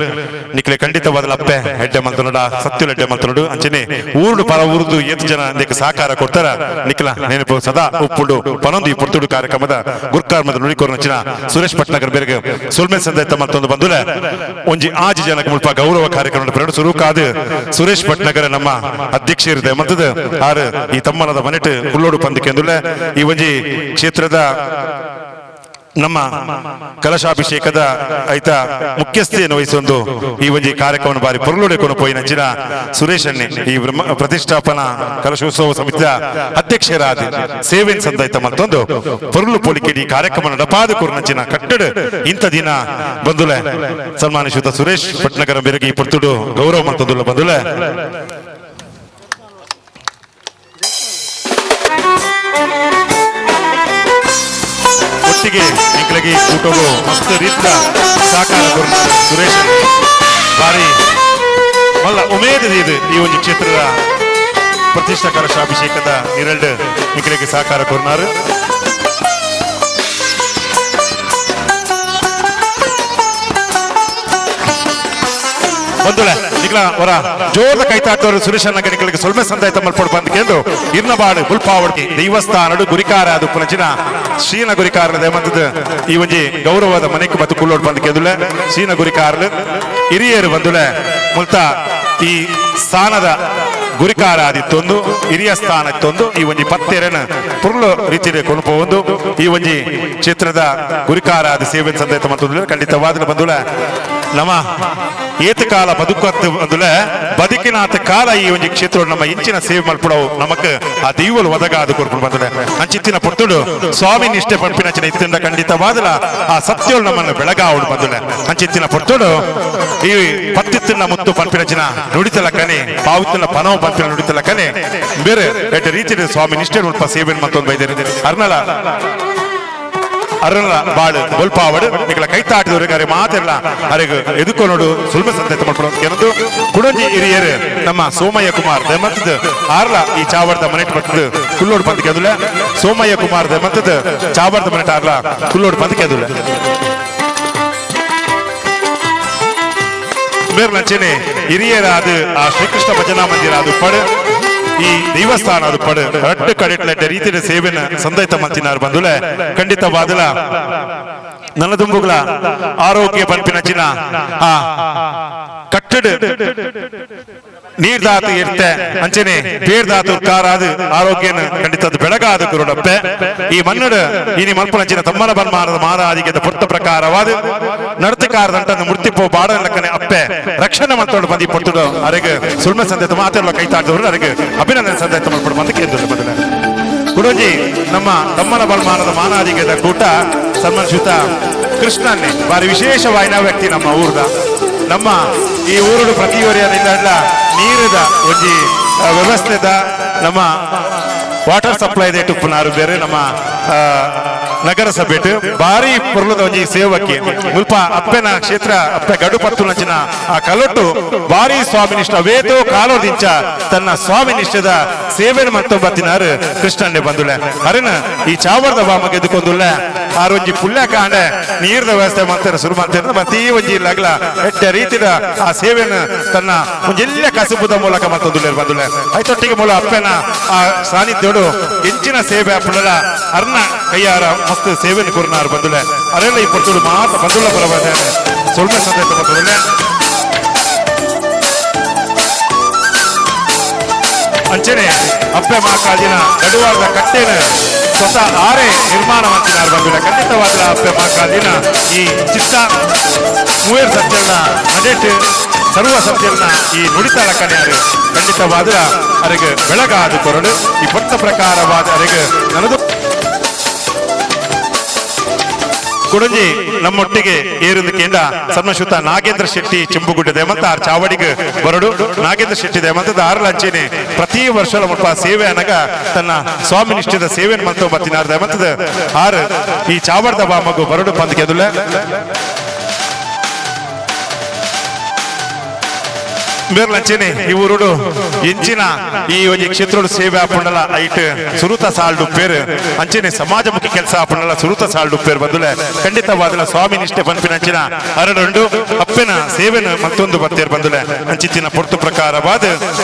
ನಿಕ್ಲೆ ಖಂಡಿತವಾದಲ ಅಪ್ಪೆ ಹೆಡ್ಡೆ ಮಲ್ತನೋಡ ಸತ್ಯುಲ ಹೆಡ್ಡೆ ಮಲ್ತನೋಡು ಅಂಚನೆ ಊರುಡು ಪರ ಊರುದು ಏತ್ ಜನ ಇದಕ್ಕೆ ಸಹಕಾರ ಕೊಡ್ತಾರ ನಿಕ್ಲ ನೆನಪು ಸದಾ ಉಪ್ಪುಂಡು ಪನೊಂದು ಈ ಪೊರ್ತುಡು ಕಾರ್ಯಕ್ರಮದ ಗುರ್ಕಾರ್ಮದ ನುಡಿಕೋರ್ನಂಚಿನ ಸುರೇಶ್ ಭಟ್ನಗರ್ ಬೇರೆ ಸುಲ್ಮೆ ಸಂದೈತ ಮತ್ತೊಂದು ಬಂದುಲೆ ಒಂಜಿ ಆಜಿ ಜನಕ್ಕೆ ಮುಲ್ಪ ಗೌರವ ಕಾರ್ಯಕ್ರಮ ಸುರುಕಾದು ಸುರೇಶ್ ಭಟ್ನಗರ ನಮ್ಮ ಅಧ್ಯಕ್ಷರಿದೆ ಮತ್ತದ ಆರು ಈ ತಮ್ಮನದ ಮನೆಟ್ ಕುಳ್ಳೋಡು ಪಂದಕ್ಕೆಂದುಲೆ ಈ ಒಂಜಿ ಕ್ಷೇತ್ರದ ನಮ್ಮ ಕಲಶಾಭಿಷೇಕದ ಐತ ಮುಖ್ಯಸ್ಥೆಯನ್ನು ವಹಿಸೊಂದು ಈ ಒಂಜಿ ಕಾರ್ಯಕ್ರಮ ಬಾರಿ ಪೊರ್ಲುಡೆ ಕೊನಪೋಯಿನಂಚಿನ ಸುರೇಶ್ ಅನ್ನೆ ಈ ಪ್ರತಿಷ್ಠಾಪನಾ ಕಲಶೋತ್ಸವ ಸಮಿತಿಯ ಅಧ್ಯಕ್ಷರಾದ ಸೇವೆನ್ ಸಂದೈತ ಮತ್ತೊಂದು ಪೊರ್ಲು ಪೊಲಿಕೆಡಿ ಈ ಕಾರ್ಯಕ್ರಮ ನಡಪಾದ ಕೊರ್ನಂಚಿನ ಕಟ್ಟಡ ಇಂಥ ದಿನ ಬಂದುಲೆ ಸನ್ಮಾನಿಸುತ್ತ ಸುರೇಶ್ ಭಟ್ನಗರ ಬೆರಗಿ ಪೊರ್ತುಡು ಗೌರವ ಮತ್ತೊಂದುಲ್ಲ ಬಂದುಲೆ. ಒಟ್ಟಿಗೆ ಎಂಕ್ಲಗಿ ಕೂಟವು ಮಸ್ತ್ ರೀತಿಯ ಸಹಕಾರ ಸುರೇಶ್ ಬಾರಿ ಮಲ್ಲ ಉಮೇದ ಇದು ಈ ಒಂದು ಕ್ಷೇತ್ರದ ಪ್ರತಿಷ್ಠಾ ಕಲಶಾಭಿಷೇಕದ ನಿರಲ್ಡ್ ಎಂಕ್ಲೆಗೆ ಸಹಕಾರ ಕೊರ್ನಾರು. ಬಂದುಲೆ ನಿಕ್ಲ ಅವರ ಜೋರದ ಕೈತಾಟವರು ಸುರೇಶ್ ಅನ್ನ ನಿಕ್ಲಿಗೆ ಸೊಲ್ಮೆ ಸಂದಾಯ್ತ ಮಲ್ಪೊಡು ಬಂದಕೆಂದು ಇರ್ನಬಾಡು ಗುಲ್ಪಾವಡ್ಕಿ ದೇವಸ್ಥಾನಡು ಗುರಿಕಾರ ಅದು ಪುನಚಿನ ಶ್ರೀನ ಗುರಿಕಾರ ದೇಮಂತದ ಈ ಒಂಜಿ ಗೌರವದ ಮನೆಗೆ ಮತ್ತು ಕುಳ್ಳೋಡ್ ಬಂದಕೆಂದುಲೆ ಶ್ರೀನ ಗುರಿಕಾರಲು ಹಿರಿಯರು ಬಂದುಲೆ ಮುಲ್ತ ಈ ಸ್ಥಾನದ ಗುರಿಕಾರ ಆದಿತ್ತೊಂದು ಹಿರಿಯ ಸ್ಥಾನ ಇತ್ತೊಂದು ಈ ಒಂಜಿ ಪತ್ತೆರನ ಪುರ್ಲು ರೀತಿಯ ಕೊನುಪೊಂದು ಈ ಒಂಜಿ ಕ್ಷೇತ್ರದ ಗುರಿಕಾರ ಆದ ಸೇವೆ ಸಂದಾಯ್ತ ಮತ್ತು ಖಂಡಿತವಾದ ಬಂದುಲೆ ನಮ್ಮ ಏತಕಾಲ ಬದುಕತ್ತು ಬಂದುಲೆ ಬದುಕಿನಾತ ಕಾಲ ಈ ಒಂಜಿ ಕ್ಷೇತ್ರ ನಮ್ಮ ಇಂಚಿನ ಸೇವೆ ಮಲ್ಪಡವು ನಮಕ್ ಆ ದೈವಲು ಒದಗಾದ ಕೊರ್ಪುಡು ಬಂದುಲೆ ಅಂಚಿತ್ತಿನ ಪೊರ್ತುಡು ಸ್ವಾಮಿ ನಿಷ್ಠೆ ಪಂಪಿನಂಚಿನ ಇತ್ತಿಂದ ಖಂಡಿತವಾದಲ ಆ ಸತ್ಯೋಳು ನಮ್ಮನ್ನು ಬೆಳಗಾವಡು ಬಂದುಲೆ ಅಂಚಿತ್ತಿನ ಪೊರ್ತುಡು ಈ ಪತ್ತಿತ್ತಿನ ಮುತ್ತು ಪಂಪಿನಂಚಿನ ನುಡಿತಲಕ್ಕನೆ ಪಾವುತ್ತಿನ ಪನವು ಪಂಪಿನ ನುಡಿತಲಕ್ಕನೆ ಬೇರೆ ಎಟ್ಟ ರೀತಿಯ ಸ್ವಾಮಿ ನಿಷ್ಠೆ ಉಲ್ಪ ಸೇವೆ ಮತ್ತೊಂದು ಬೈದೇನೆ ಅರ್ನಲ ಅರಳ ಬಾಳು ಬೊಲ್ಪಾವಡು ನಿಕಲ ಕೈತಾಟದವರಿಗೆ ಅರೆ ಮಾತೆಲ್ಲ ಅರೆಗ್ ಎದುಕೊನೋಡು ಸುಲ್ಮ ಸಂತೆ ಮಾಡ್ಕೊಂಡು ಏನಂದು ಕುಡಂಜಿ ಹಿರಿಯರು ನಮ್ಮ ಸೋಮಯ್ಯ ಕುಮಾರ್ ದಮತ್ತದ ಆರ್ಲ ಈ ಚಾವರ್ದ ಮನೆಟ್ ಬರ್ತದ ಕುಲ್ಲೋಡು ಬಂದ್ ಕೆದುಲೆ ಸೋಮಯ್ಯ ಕುಮಾರ್ ದಮತ್ತದ ಚಾವರ್ದ ಮನೆಟ್ ಆರ್ಲ ಕುಲ್ಲೋಡು ಬಂದ್ ಕೆದುಲೆ ಮೇರ್ಲಂಚನೆ ಹಿರಿಯರಾದ ಆ ಶ್ರೀಕೃಷ್ಣ ಭಜನಾ ಮಂದಿರ ಅದು ಪಡು ಈ ದೇವಸ್ಥಾನ ಅದು ಪಡು ರಡ್ಡು ಕಡೆಟ್ಲ ರೀತಿಯ ಸೇವೆನ ಸಂದೈತ ಮಂಚಿನಾರು ಬಂದುಲೆ ಖಂಡಿತವಾದಲ ನನ್ನ ದುಂಬುಗಳ ಆರೋಗ್ಯ ಪನ್ಪಿನಂಚಿನ ಆ ಕಟ್ಟಡ ನೀರ್ದಾತು ಇರ್ತೆ ಅಂಚನೆ ಬೇರ್ದಾತು ಕಾರಾದು ಆರೋಗ್ಯನ ಖಂಡಿತ ಬೆಳಗಾದ ಕುರುಡಪ್ಪೆ ಈ ಮನ್ನಡ ಇನಿ ಮಲ್ಪನಂಚಿನ ತಮ್ಮನ ಬನ್ಮಾನದ ಮಾರಾದಿಗೆ ಪೊಟ್ಟ ಪ್ರಕಾರವಾದ ನಡತಕಾರದಂಟ ಮುರ್ತಿಪೋ ಬಾಡಲಕ್ಕನೆ ಅಪ್ಪೆ ರಕ್ಷಣೆ ಮಂತೋಡು ಬಂದಿ ಪೊಟ್ಟುಡು ಅರೆಗೆ ಸುಳ್ಮೆ ಸಂದೇತ ಮಾತೆಲ್ಲ ಕೈತಾಡ್ದವರು ಅರೆಗೆ ಅಭಿನಂದನೆ ಸಂದೇತ ಮಲ್ಪಡು ಬಂದು ಕೇಂದ್ರ ಬದಲ ಗುರುಜಿ ನಮ್ಮ ತಮ್ಮನ ಬಲ್ಮಾನದ ಮಾನಾದಿಗೆದ ಕೂಟ ಸನ್ಮಾನಿಸುತ್ತ ಕೃಷ್ಣನ್ನೇ ಬಾರಿ ವಿಶೇಷವಾಯಿನ ವ್ಯಕ್ತಿ ನಮ್ಮ ಊರ್ದ. ನಮ್ಮ ಈ ಊರುಡು ಪ್ರತಿಯೊರಿಯ ನಿಲ್ಲ ನೀರದ ಒಂಜಿ ವ್ಯವಸ್ಥೆದ ನಮ್ಮ ವಾಟರ್ ಸಪ್ಲೈ ತುಪ್ಪುನಾರು ಬೇರೆ ನಮ್ಮ ನಗರಸಭೆ ಬಾರಿ ಪೊರ್ಲದ ಒಂಜಿ ಸೇವಕ್ಕೆ ಮುಲ್ಪ ಅಪ್ಪೆನ ಕ್ಷೇತ್ರ ಅಪ್ಪೆ ಗಡುಪತ್ತು ನಂಚಿನ ಆ ಕಲೊಟ್ಟು ಬಾರಿ ಸ್ವಾಮಿನಿಷ್ಠ ವೇದೋ ಕಾಲೋದಿಂಚ ತನ್ನ ಸ್ವಾಮಿನಿಷ್ಠದ ಸೇವೆನ ಮಂತೊಂಬತ್ತಿನಾರು ಕೃಷ್ಣನ್ನೇ ಬಂದುಲೆ. ಅರೆನ ಈ ಚಾವರದ ಬಾಮ ಗೆದ್ದುಕೊಂದುಲ್ಲ ಆರೊಂಜಿ ಪುಲ್ಯ ಕಾಂಡೆ ನೀರ್ದ ವ್ಯವಸ್ಥೆ ಮಾಡ್ತಾರೆ ಶುರು ಮಾಡ್ತಾರೆ. ಮತ್ತೆ ಈ ಒಂಜಿ ಲಗ್ಲ ಎಟ್ಟ ರೀತಿದ ಆ ಸೇವೆಯನ್ನು ತನ್ನ ಒಂಜೆಲ್ಲ ಕಸುಬುದ ಮೂಲಕ ಮತ್ತೊಂದುಲ್ಲೆ ಬಂದುಲೆ. ಐತೊಟ್ಟಿಗೆ ಮೂಲ ಅಪ್ಪೆನ ಆ ಸಾನ್ನಿಧ್ಯೋಡು ಹೆಚ್ಚಿನ ಸೇವೆ ಅಪ್ಪುನಲ ಅರ್ನ ಕೈಯಾರ ಮಸ್ತ್ ಸೇವೆಯನ್ನು ಕೊರ್ನಾರು ಬಂದುಲೆ. ಅರೆಲ್ಲ ಈ ಪೊರ್ತುಡು ಮಾತ ಬಂದುಲ್ಲ ಬರಬಾರ್ದು ಸ್ವಲ್ಪ ಸಂದೇಶ ಬಂದುಲೆ. ಅಂಚನೆ ಅಪ್ಪೆ ಮಾಕಾದಿನ ಗಡುವಾರದ ಕಟ್ಟೆನ ಸ್ವತಃ ಆರೆ ನಿರ್ಮಾಣ ಮಾಡ್ತಿದ್ದಾರೆ ಬಂದಿಲ್ಲ. ಖಂಡಿತವಾದ ಅಪ್ಪೆ ಮಾಕಾದಿನ ಈ ಚಿತ್ತ ಮೂವೇರ್ ಸತ್ಯಲ್ನ ನಡೆಟ್ ಸರ್ವ ಸತ್ಯಲ್ನ ಈ ನುಡಿತಾಳ ಕಣಿಯಾರು ಖಂಡಿತವಾದ ಅರೆಗೆ ಬೆಳಗಾದ ಕೊರಡು ಈ ಪಟ್ಟ ಪ್ರಕಾರವಾದ ಅರೆಗೆ ನನದು ಕುಡಂಜಿ ನಮ್ಮೊಟ್ಟಿಗೆ ಏರುದಕ್ಕಿಂದ ಸನ್ಮಶುತ ನಾಗೇಂದ್ರ ಶೆಟ್ಟಿ ಚಿಂಬುಗುಡ್ಡ ದೇಮಂತ ಆರ್ ಚಾವಡಿಗೆ ಬರಡು ನಾಗೇಂದ್ರ ಶೆಟ್ಟಿ ದೇಮಂತದ ಆರ್ಲಂಚೇನೆ ಪ್ರತಿ ವರ್ಷ ಮುಲ್ಪ ಸೇವೆ ಅನಗ ತನ್ನ ಸ್ವಾಮಿ ನಿಷ್ಠದ ಸೇವೆಯನ್ನು ಮಂತೋ ಬತ್ತಿನಾರ್ ದೇಮಂತದ ಆರ್ ಈ ಚಾವಡ್ದ ಬಾ ಮಗು ಬರಡು ಪಂದ್ಕೆದುಲ್ಲ. ಬೇರ್ಲಂಚೇನೆ ಈ ಊರುಡು ಎಂಚಿನ ಈ ಒಂಜಿ ಕ್ಷೇತ್ರೋಡು ಸೇವೆ ಆಪುಂಡಲ ಐಟ್ ಸುರುತ ಸಾಲ್ಡು ಪೇರು ಅಂಚೆನೆ ಸಮಾಜಮುಖಿ ಕೆಲಸ ಆಪುಂಡಲ ಸುರುತ ಸಾಲ್ಡು ಪೇರು ಬಂದುಲೆ. ಖಂಡಿತವಾದಲ ಸ್ವಾಮಿ ನಿಷ್ಠೆ ಪನ್ಪಿನಂಚಿನ ಅರಡುಂಡು ಅಪ್ಪೆನ ಸೇವೆನ ಮತ್ತೊಂದು ಬತ್ತೇರು ಬಂದುಲೆ. ಅಂಚಿತ್ತಿನ ಪೊರ್ತು ಪ್ರಕಾರವಾದ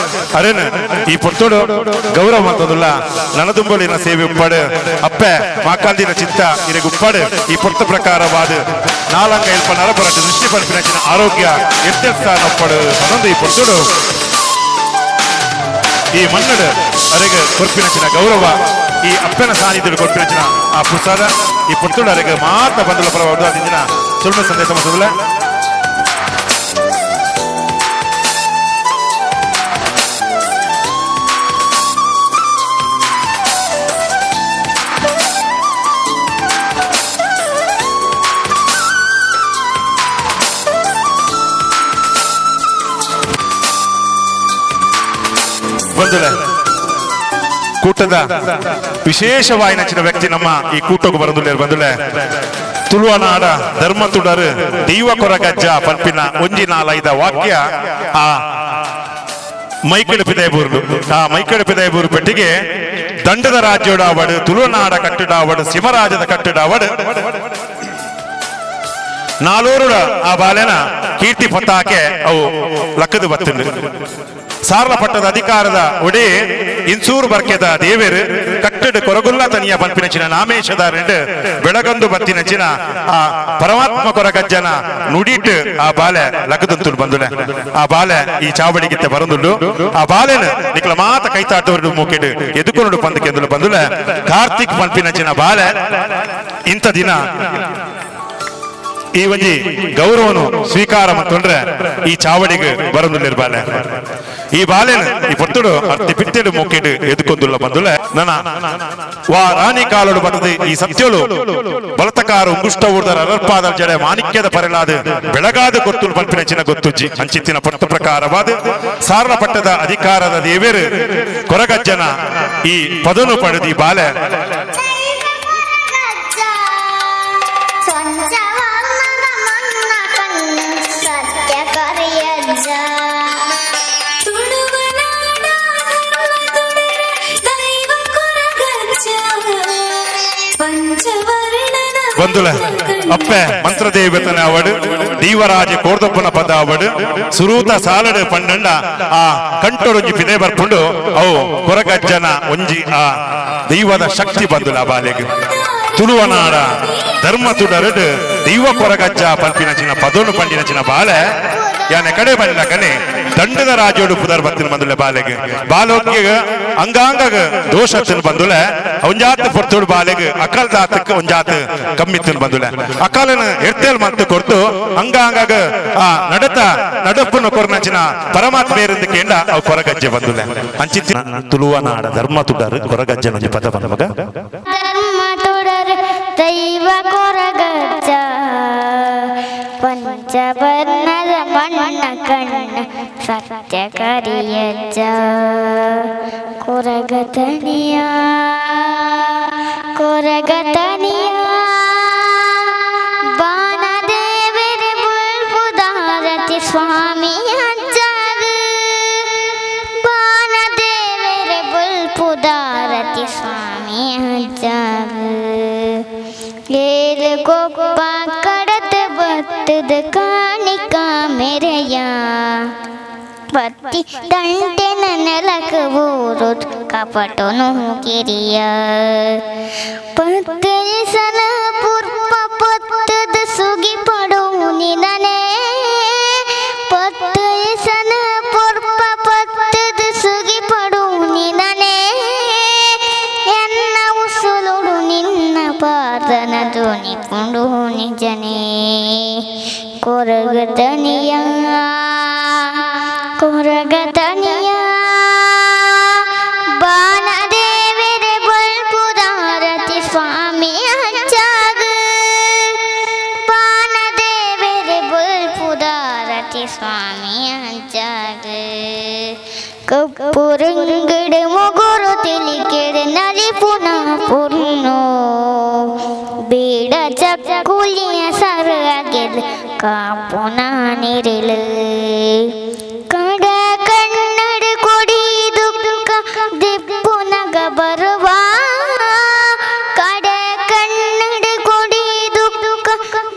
ಅರೆನ ಈ ಪೊರ್ತುಡು ಗೌರವ ಮತ್ತೊಂದುಲ್ಲ ನನದುಂಬಲಿನ ಸೇವೆ ಉಪ್ಪಾಡು ಅಪ್ಪೆ ಮಾಕಾಲ್ದಿನ ಚಿತ್ತ ಇರೆಗ್ ಉಪ್ಪಾಡು ಈ ಪೊರ್ತು ಪ್ರಕಾರವಾದ ನಾಲಂಗ ಎಲ್ಪ ನರಪರಟು ದೃಷ್ಟಿ ಪನ್ಪಿನಂಚಿನ ಆರೋಗ್ಯ ಎತ್ತೆಲ್ಸಾನ ಒಪ್ಪಡು ಪನೊಂದು ಈ ಪೊರ್ತುಡು ಈ ಮನ್ನಡು ಅರೆಗೆ ಕೊರ್ಪಿನಂಚಿನ ಗೌರವ ಈ ಅಪ್ಪನ ಸಾನ್ನಿಧ್ಯಡು ಕೊರ್ಪಿನಂಚಿನ ಆ ಪ್ರಸಾದ ಈ ಪೊರ್ತುಡು ಅರೆಗೆ ಮಾತ ಬಂದುಲ ಪರವಾದ ದಿನ ಸುಳ್ಳು ಸಂದೇಶ ಮಸದುಲ್ಲ. ಬಂದುಲೆ ಕೂಟದ ವಿಶೇಷವಾಗಿ ನಚ್ಚಿನ ವ್ಯಕ್ತಿ ನಮ್ಮ ಈ ಕೂಟಕ್ಕೆ ಬರಂದುಲ್ಲೇರು ಬಂದುಲೆ. ತುಳುವನಾಡ ಧರ್ಮ ತುಡರು ದೈವ ಕೊರಗಜ್ಜ ಪಲ್ಪಿನ ಒಂಜಿ ನಾಲೈದ ವಾಕ್ಯ ಆ ಮೈಕಡೆ ಪಿದಾಯಬೂರು ಆ ಮೈಕಡೆ ಪಿದಾಯಬೂರು ಪೆಟ್ಟಿಗೆ ದಂಡದ ರಾಜ್ಯೋಡಾವಡು ತುಳುನಾಡ ಕಟ್ಟಡಾವಡು ಸಿಮರಾಜದ ಕಟ್ಟಡಾವಡು ನಾಲೂರುಡ ಆ ಬಾಲೆನ ಕೀರ್ತಿ ಪತಾಕೆ ಅವು ಲಕ್ಕದು ಬತ್ತುಂಡು. ಸಾರ್ಲ ಪಟ್ಟದ ಅಧಿಕಾರದ ಒಡೆ ಇನ್ಸೂರು ಬರ್ಕೆದ ದೇವೇರು ಕಟ್ಟಡ ಕೊರಗುಲ್ಲ ತನಿಯ ಪನ್ಪಿನಚಿನ ನಾಮೇಶದ ರೆಂಡು ಬೆಳಗಂದು ಬತ್ತಿನಚಿನ ಆ ಪರಮಾತ್ಮ ಕೊರಗಜ್ಜನ ನುಡಿಟ್ಟು ಆ ಬಾಲೆ ಲಕ್ಕದಂತುಂಡು ಬಂದುಲೆ. ಆ ಬಾಲೆ ಈ ಚಾವಡಿಗಿತ್ತೆ ಬರಂದುಂಡು. ಆ ಬಾಲೆನ ನಿಕ್ಲ ಮಾತ ಕೈತಾಟವರು ಮೂಕೆಡು ಎದುಕೊಂಡು ಪಂದಕ್ಕೆಂದುಲು ಬಂದುಲೆ. ಕಾರ್ತಿಕ್ ಪನ್ಪಿನಚಿನ ಬಾಲೆ ಇಂಥ ದಿನ ಈ ಒಂಜಿ ಗೌರವನು ಸ್ವೀಕಾರ ಮತ್ತೊಂಡ್ರೆ ಈ ಚಾವಡಿಗೆ ಬರಂದುಲ್ಲೇರು ಬಾಲೆ. ಈ ಬಾಲೆನ ಈ ಪೊರ್ತುಡು ಅರ್ತಿ ಪಿತ್ತೆಡು ಮೊಕ್ಕೆಡು ಎದುಕೊಂದುಲ್ಲ ಬಂದುಲೆ. ನನ್ನ ವಾ ರಾಣಿ ಕಾಲೋಡು ಬರ್ತದೆ ಈ ಸತ್ಯಳು ಬಲತಕಾರ ಉಂಗುಷ್ಟ ಊರ್ದರ ಅರರ್ಪಾದ ಜಡೆ ಮಾಣಿಕ್ಯದ ಪರಲಾದ ಬೆಳಗಾದ ಗೊತ್ತುಲು ಪಲ್ಪಿನಚಿನ ಗೊತ್ತುಜ್ಜಿ ಅಂಚಿತ್ತಿನ ಪೊರ್ತು ಪ್ರಕಾರವಾದ ಸಾರಲ ಪಟ್ಟದ ಅಧಿಕಾರದ ದೇವೇರು ಕೊರಗಜ್ಜನ ಈ ಪದನು ಪಡೆದು ಈ ಬಾಲೆ ಬಂದುಲ ಅಪ್ಪೆ ಮಂತ್ರದೇವತನ ಅವಡು ದೀವರಾಜ ಕೋರ್ದಪ್ಪನ ಪದ ಅವಡು ಸುರೂತ ಸಾಲಡು ಪಂಡಂಡ ಆ ಕಂಟೊರೊಂಜಿ ಪಿದೆ ಬರ್ಪುಂಡು ಅವು ಕೊರಗಜ್ಜನ ಒಂಜಿ ಆ ದೈವದ ಶಕ್ತಿ ಬಂದುಲ ಬಾಲೆಗ್. ತುಳುವನಾಡ ಧರ್ಮ ತುಡರಡು ದೈವ ಕೊರಗಜ್ಜ ಪಲ್ಪಿನಚಿನ ಪದೋನು ಪಂಡಿನಚಿನ ಬಾಲೆ ಯಾನೆ ಕಡೆ ಬಂದ ಕನೆ ದಂಡದ ರಾಜೋಡು ಪುದರ್ ಬತ್ತಿನ ಬಂದುಲೆ ಬಾಲೆಗ್. ಬಾಲೋಕ್ಯ ಅಂಗಾಂಗ ದೋಷ ತಿನ್ ಬಂದುಲೆ ಒಂಜಾತ್ ಪೊರ್ತುಡು ಬಾಲೆಗ್ ಅಕಲ್ ದಾತಕ್ಕೆ ಒಂಜಾತ್ ಕಮ್ಮಿ ತಿನ್ ಬಂದುಲೆ. ಅಕಾಲನ ಎರ್ತೇಲ್ ಮಂತು ಕೊರ್ತು ಅಂಗಾಂಗ ಆ ನಡತ ನಡಪ್ಪನ ಕೊರ್ನಚಿನ ಪರಮಾತ್ಮ ಏರಿಂದ ಕೇಂಡ ಅವು ಕೊರಗಜ್ಜೆ ಬಂದುಲೆ. ಅಂಚಿತ್ತಿನ ತುಳುವನಾಡ ಧರ್ಮ ತುಡರು ಕೊರಗಜ್ಜನ ಒಂಜಿ ಪದ ಬಂದ ಮಗ. ಧರ್ಮ ತುಡರು ದೈವ ಕೊರಗಜ್ಜ. ಸತ್ಯ ಕರಿಯಜ್ಜ ಕೊರಗತನಿಯ ಕೊರಗತನಿಯ ಬಾಣದೇವರ ಬುಲ್ಪುದಾರತಿ ಸ್ವಾಮಿ ಅಜ್ಜಾಗ ಬಾಣದೇವರ ಬುಲ್ಪುದಾರತಿ ಸ್ವಾಮಿ ಅಜ್ಜಾಗ ಏಳು ಕೊಪ್ಪ ಕಡತ ಬತ್ತದ ಕಾಣಿಕ ಮೆರೆಯ ಪತ್ತಿ ದಂಟೆ ನೆಲಕ ಊರು ಕಪಟನು ಕಿರಿಯ ಪತ್ತೆ ಸಲ ಪುರ್ಪ ಪತ್ತದ ಸುಗಿ ಪಡು ನಿನನೆ ಪತ್ತೆ ಸಲ ಪುರ್ಪ ಪತ್ತದ ಸುಗಿ ಪಡು ನಿನನೆ ಎನ್ನ ಉಸುಲುಡು ನಿನ್ನ ಪಾದನ ಧ್ವನಿ ಪುಂಡು ನಿಜನೇ ಕೊರಗತನಿಯ ಕೊರಗತನಿಯ ಬಾಣದೇವರ ಬಲ್ಪುದಾರತಿ ಸ್ವಾಮಿ ಅಜ್ಜಾಗ ಬಾಣದೇವರ ಬಲ್ಪುದಾರತಿ ಸ್ವಾಮಿ ಅಜ್ಜಾಗ ಕಪ್ಪುರಂಗಡ ಮುಗುರು ತಿಳಿಕೆರೆ ನಲಿ ಪುನಃ ಪುರ್ನೋ ಬೇಡ ಚಕ್ಕುಲಿಯ ಸರಗಿಲ್ ಕಾಪುನ ನಿರಿಲು ಕಡ ಕನ್ನಡ ಕೊಡಿ ದುಃಖ ದಿಪ್ಪುನಗ ಬರುವ ಕಡ ಕನ್ನಡ ಕೊಡಿ ದುಃಖ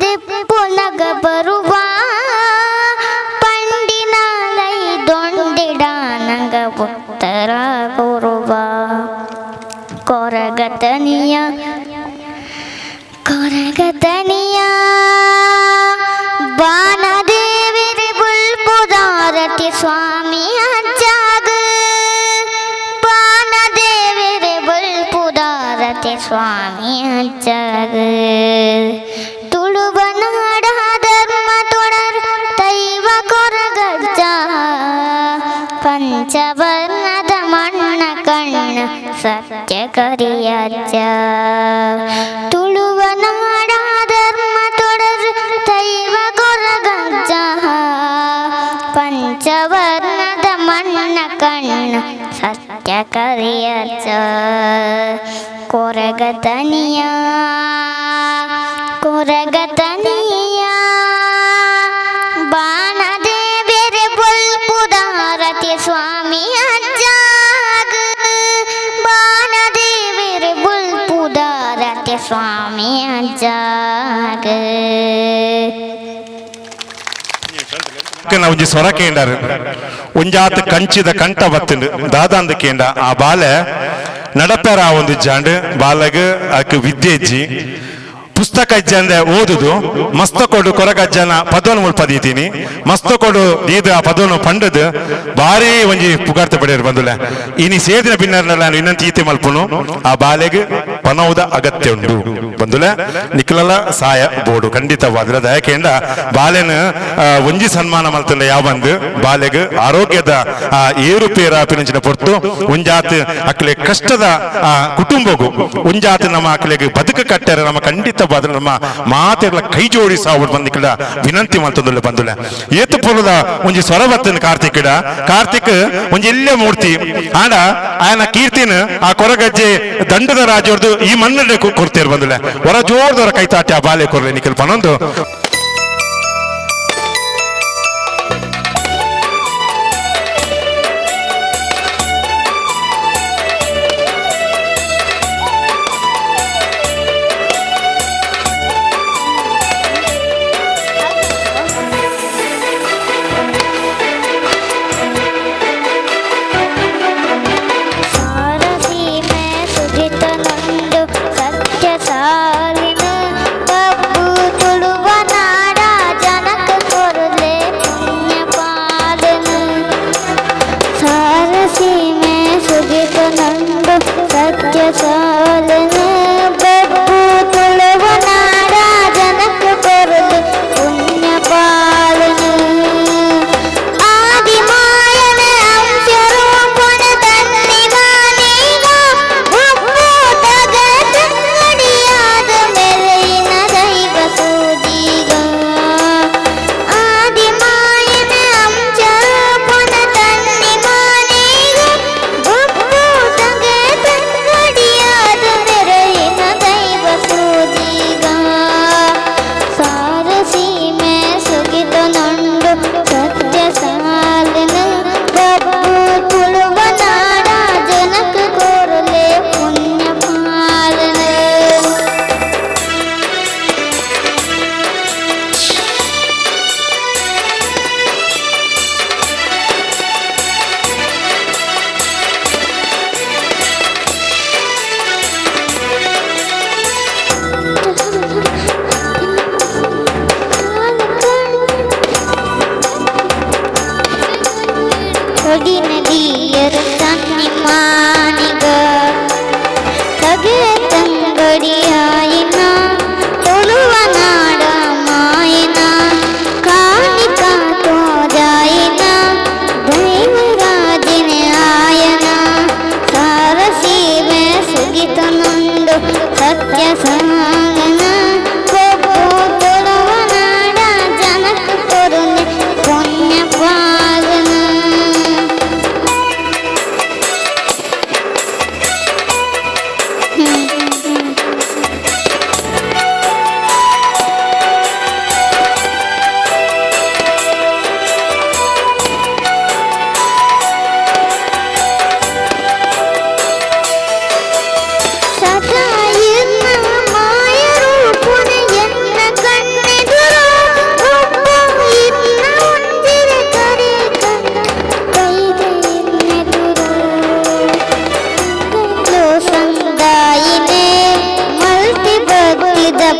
ದಿಪ್ಪುನಗ ಬರುವ ಪಂಡಿನಾಲೈ ದೊಂದಿಡಾನಗ ಉತ್ತರ ಕೊರುವ ಕೊರಗತನಿಯ ಕೊರಗತನಿಯ ಬಾಣದೇವರ ಬುಲ್ಪುದಾರತಿ ಸ್ವಾಮಿ ಅಜ್ಜಾಗ ಬಾಣದೇವರ ಬುಲ್ಪುದಾರತಿ ಸ್ವಾಮಿ ಅಜ್ಜಾಗ ತುಳುವನಾಡ ಧರ್ಮ ತೊಡರ್ ದೈವ ಕೊರಗಜ್ಜ ಪಂಚವರ್ಣದ ಮಣ್ಣ ಕಣ್ಣ ಸತ್ಯ ಕರಿಯಜ್ಜ ತುಳುವನಾಡ ಧರ್ಮ ತೊಡರ್ ದೈವ ಕೊರಗಜ್ಜ ಪಂಚವರ್ಣದ ಮಣ್ಣ ಕಣ್ಣ ಸತ್ಯ ಕರಿಯಜ್ಜ ಕೊರಗತನಿಯ ಕೊರಗತನಿಯ ಬಾಣದೇವರ ಬುಲ್ಪುದಾರತಿ ಸ್ವಾಮಿ ಅಜ್ಜಾಗ ಬಾಣದೇವರ ಬುಲ್ಪುದಾರತಿ ಸ್ವಾಮಿ ಅಜ್ಜಾಗ ಒಂಜಿ ಸ್ವರ ಕೇಂಡಾರು ಒಂಜಾತ್ ಕಂಚಿದ ಕಂಠ ಬತ್ತುಂಡು ದಾದಾಂದ ಕೇಂಡ ಆ ಬಾಲೆ ನಡಪೆರ ಒಂದು ಜಾಂಡ್ ಬಾಲಗ್ ಅಕ್ ವಿದ್ಯೆ ಇಜ್ಜಿ ಪುಸ್ತಕ ಇಜ್ಜಂದೆ ಓದುದು ಮಸ್ತ ಕೊಡು ಕೊರಗಜ್ಜನ ಪದವನ್ನು ಮುಲ್ಪದೀತೀನಿ ಮಸ್ತ ಕೊಡು ದೀದ ಆ ಪದವನ್ನು ಪಂಡದು ಭಾರಿ ಒಂಜಿ ಪುಗಾರ್ತೆ ಪಡೆಯರು ಬಂದುಲೆ ಇನಿ ಸೇದಿನ ಬಿನ್ನರ್ನೆಲ್ಲ ಇನ್ನಂತ ಈತೆ ಮಲ್ಪುನು ಆ ಬಾಲೆಗ್ ಪನೌದ ಅಗತ್ಯ ಉಂಡು ಬಂದುಲೆ ನಿಕ್ಲಲ ಸಾಯ ಬೋಡು ಖಂಡಿತವಾದ್ರೆ ದಯಕೆಂಡ ಬಾಲೆನ ಒಂಜಿ ಸನ್ಮಾನ ಮಲ್ತಂಡ ಯಾವ ಬಂದು ಬಾಲೆಗ್ ಆರೋಗ್ಯದ ಏರುಪೇರ ಪಿನಂಚಿನ ಪೊರ್ತು ಒಂಜಾತ್ ಅಕ್ಲೆ ಕಷ್ಟದ ಕುಟುಂಬಗು ಒಂಜಾತ್ ನಮ್ಮ ಅಕ್ಲೆಗ್ ಬದುಕು ಕಟ್ಟರೆ ನಮ್ಮ ಖಂಡಿತವಾದ್ರೆ ನಮ್ಮ ಮಾತೆರ್ಲ ಕೈ ಜೋಡಿಸ ಅವ್ರು ಬಂದಿಕ್ಕಡ ವಿನಂತಿ ಮಲ್ತಂದುಲ್ಲ ಬಂದುಲೆ ಏತು ಪೊಲದ ಒಂಜಿ ಸ್ವರವತ್ತನ ಕಾರ್ತಿಕ್ಡ ಕಾರ್ತಿಕ್ ಒಂಜಿ ಎಲ್ಲೇ ಮೂರ್ತಿ ಆಂಡ ಆಯನ ಕೀರ್ತಿನ ಆ ಕೊರಗಜ್ಜೆ ದಂಡದ ರಾಜವ್ರದ್ದು ಈ ಮಣ್ಣಲ್ಲಿ ಕೊಡ್ತೇರ್ ಬಂದುಲೆ ಹೊರ ಜೋರ್ದವರ ಕೈ ತಾಟಿ ಆ ಬಾಲೆ ಕೊರ್ಲೆ ನಿಖಲ್ ಪನೊಂದು ಸತ್ಯ ಸಾಲಿನ ಕಬ್ಬು ತುಳುವನ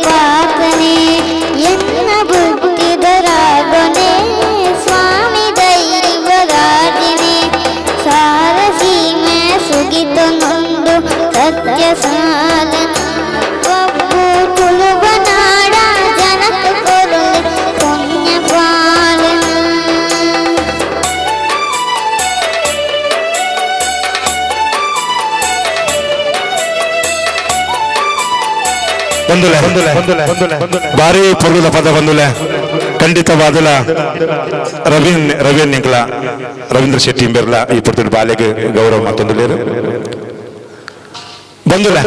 ಪಾಪನೆ ಎನ್ನ ಬುದ್ಧಿದರಾಗನೆ ಸ್ವಾಮಿ ದೈವರಾಜಿನೆ ಸಾರಸೀಮೆ ಸುಗಿತನೊಂದು ಸತ್ಯ ಸಾಧನ ಒಬ್ಬು ತುಳುವನಾಡ ಜನಕ ಕೊರುಳೆ ಪುಣ್ಯ ಪಾಲನ. ಬಂದುಲೆ ಭಾರಿ ಪೊರ್ಲುದ ಪದ ಬಂದುಲೆ ಖಂಡಿತವಾದಲ ರವೀನ್ ರವೀನ್ ನಿಂಕ್ಲ ರವೀಂದ್ರ ಶೆಟ್ಟಿ ಇಂಬೆರ್ಲ ಈ ಪೊರ್ತುಡು ಬಾಲೆಗ್ ಗೌರವ ಮತ್ತೊಂದು ಬಂದುಲೆ.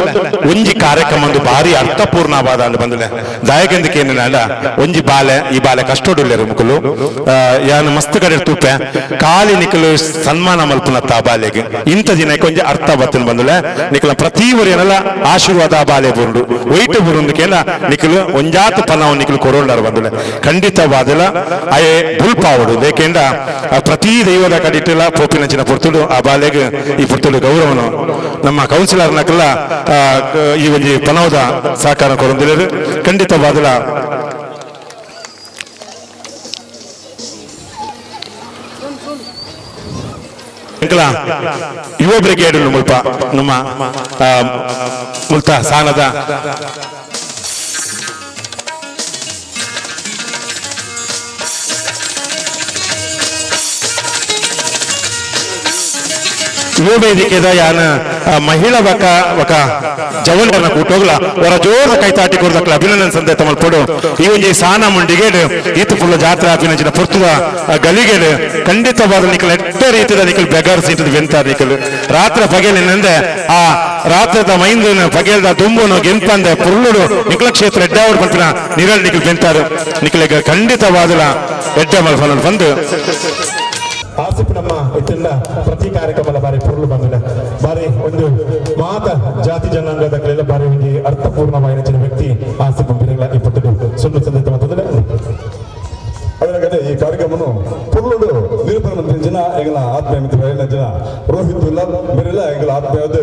ಒಂಜಿ ಕಾರ್ಯಕ್ರಮ ಒಂದು ಭಾರಿ ಅರ್ಥಪೂರ್ಣವಾದ ಅಂದ್ ಬಂದುಲೆ. ದಾಯಕೆಂದಕ್ಕೆ ಏನಿಲ್ಲ, ಒಂಜಿ ಬಾಲೆ ಈ ಬಾಲೆ ಕಷ್ಟೊಡುಲ್ಲೇರು ಮುಕುಲು ಯಾನ್ ಮಸ್ತ್ ಕಡೆ ತೂಪೆ ಕಾಲಿ ನಿಕಲು ಸನ್ಮಾನ ಮಲ್ಪುನತ್ತ ಆ ಬಾಲೆಗ್ ಇಂಥ ದಿನಕ್ಕೆ ಒಂಜಿ ಅರ್ಥ ಬತ್ತನ್ ಬಂದುಲೆ. ನಿಕಲ ಪ್ರತಿ ಊರಿನಲ್ಲ ಆಶೀರ್ವಾದ ಆ ಬಾಲೆ ಬುರುಂಡು ಒಯ್ಟು ಬುರುಂದಕ್ಕೆಲ್ಲ ನಿಕಲು ಒಂಜಾತ ಪನಾವು ನಿಕಲು ಕೊರೋಂಡಾರ ಬಂದುಲೆ. ಖಂಡಿತವಾದಲ ಅಯೇ ಬುಲ್ಪಾವಡು ಬೇಕೆಂದ ಪ್ರತಿ ದೈವದ ಕಡಿಟಿಲ್ಲ ಪೋಪಿನಂಚಿನ ಪೊರ್ತುಡು ಆ ಬಾಲೆಗ್ ಈ ಪೊರ್ತುಡು ಗೌರವನು ನಮ್ಮ ಕೌನ್ಸಿಲರ್ ನಕಲ ಈ ಒಂಜಿ ಪನವದ ಸಹಕಾರ ಕೊರೊಂದಿಲ್ಲರು ಖಂಡಿತವಾದಲ. ಎಂಕಲ ಯುವ ಬ್ರಿಗೇಡ್ ಮುಲ್ಪ ನಮ್ಮ ಮುಲ್ತ ಸಾನದ ಯುವ ವೇದಿಕೆದ ಯಾನ ಮಹಿಳಾ ಬಕ ಬಕ ಜವನರನ್ನ ಕೂಟೋಗ್ಲ ಅವರ ಜೋರ ಕೈತಾಟಿ ಕೊಡ್ದಕ್ಲ ಅಭಿನಂದನೆ ಸಂದೇಶ ಮಲ್ಪೊಡು. ಈ ಒಂಜಿ ಸಾನ ಮುಂಡಿಗೇಡು ಈತ ಫುಲ್ಲ ಜಾತ್ರಾ ಅಭಿನಂಚಿನ ಪೊರ್ತುದ ಗಲಿಗೇಡು ಖಂಡಿತವಾದ ನಿಕಲ್ ಎಟ್ಟ ರೀತಿದ ನಿಕಲ್ ಬೆಗರ್ ಸೀಟದ ಬೆಂತಾರ ನಿಕಲ್ ರಾತ್ರಿ ಪಗೆಲಿನಂದೆ ಆ ರಾತ್ರದ ಮೈಂದನ ಪಗೆಲ್ದ ದುಂಬುನು ಗೆಂಪಂದೆ ಪುರ್ಲುಡು ನಿಕಲ ಕ್ಷೇತ್ರ ಎಡ್ಡಾವಡ್ ಪಂಪಿನ ನಿರಲ್ ನಿಕಲ್ ಬೆಂತಾರು ನಿಕಲಿಗ ಖಂಡಿತವಾದಲ ಎಡ್ಡ ಮಲ್ಪನ ಬಂದು ಆಸಿಫ್ ನಮ್ಮ ಇತ್ತಿಂದ ಪ್ರತಿ ಕಾರ್ಯಕ್ರಮದ ಬಾರಿ ಪೊರ್ಲು ಬಂದಿಲ್ಲ ಬಾರಿ ಒಂದು ಮಾತ ಜಾತಿ ಜನಾಂಗದ ಬಾರಿ ಒಂದು ಅರ್ಥಪೂರ್ಣವಾದ ವ್ಯಕ್ತಿ ಆಸಿಫ್ ಬಿರಗಳ ಈ ಪಟ್ಟದು ಸುಳ್ಳು ಸಂದೇಶ ಮತ್ತೊಂದು ಅದರ ಈ ಕಾರ್ಯಕ್ರಮನು ಪೊರ್ಲುಡು ನಿರೂಪಣೆ ಮಂತ್ರಿ ಜನ ಎಂಗಲ ಆತ್ಮೀಯ ಮಿತ್ರ ಜನ ರೋಹಿತ್ ಉಲ್ಲಾಲ್ ಬೇರೆಲ್ಲ ಎಂಗಲ ಆತ್ಮೀಯದ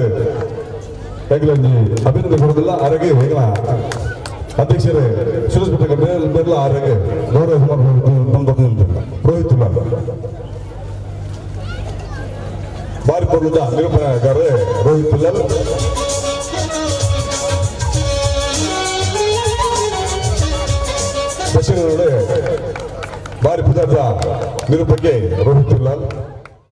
ಎಂಗಲ ಒಂಜಿ ಅಭಿನಂದನೆ ಕೊಡೋದಿಲ್ಲ. ಆರೋಗ್ಯ ಎಂಗಲ ಅಧ್ಯಕ್ಷರೇ ಸುರೇಶ್ ಭಟ್ ಬೇರೆ ಬೇರೆಲ್ಲ ಆರೋಗ್ಯ ಗೌರವ ಸಮರ್ಪಣೆ ರೋಹಿತ್ ಉಲ್ಲಾಲ್ ಬಾರಿ ಪೊರ್ಲುದ ನಿರೂಪಣೆಗಾರರೇ ರೋಹಿತ್ ಉಲ್ಲಾಲ್. ದಕ್ಷಿಣ ಬಾರಿ ಪುದಾರ್ದ ನಿರೂಪಕ್ಕೆ ರೋಹಿತ್ ಉಲ್ಲಾಲ್.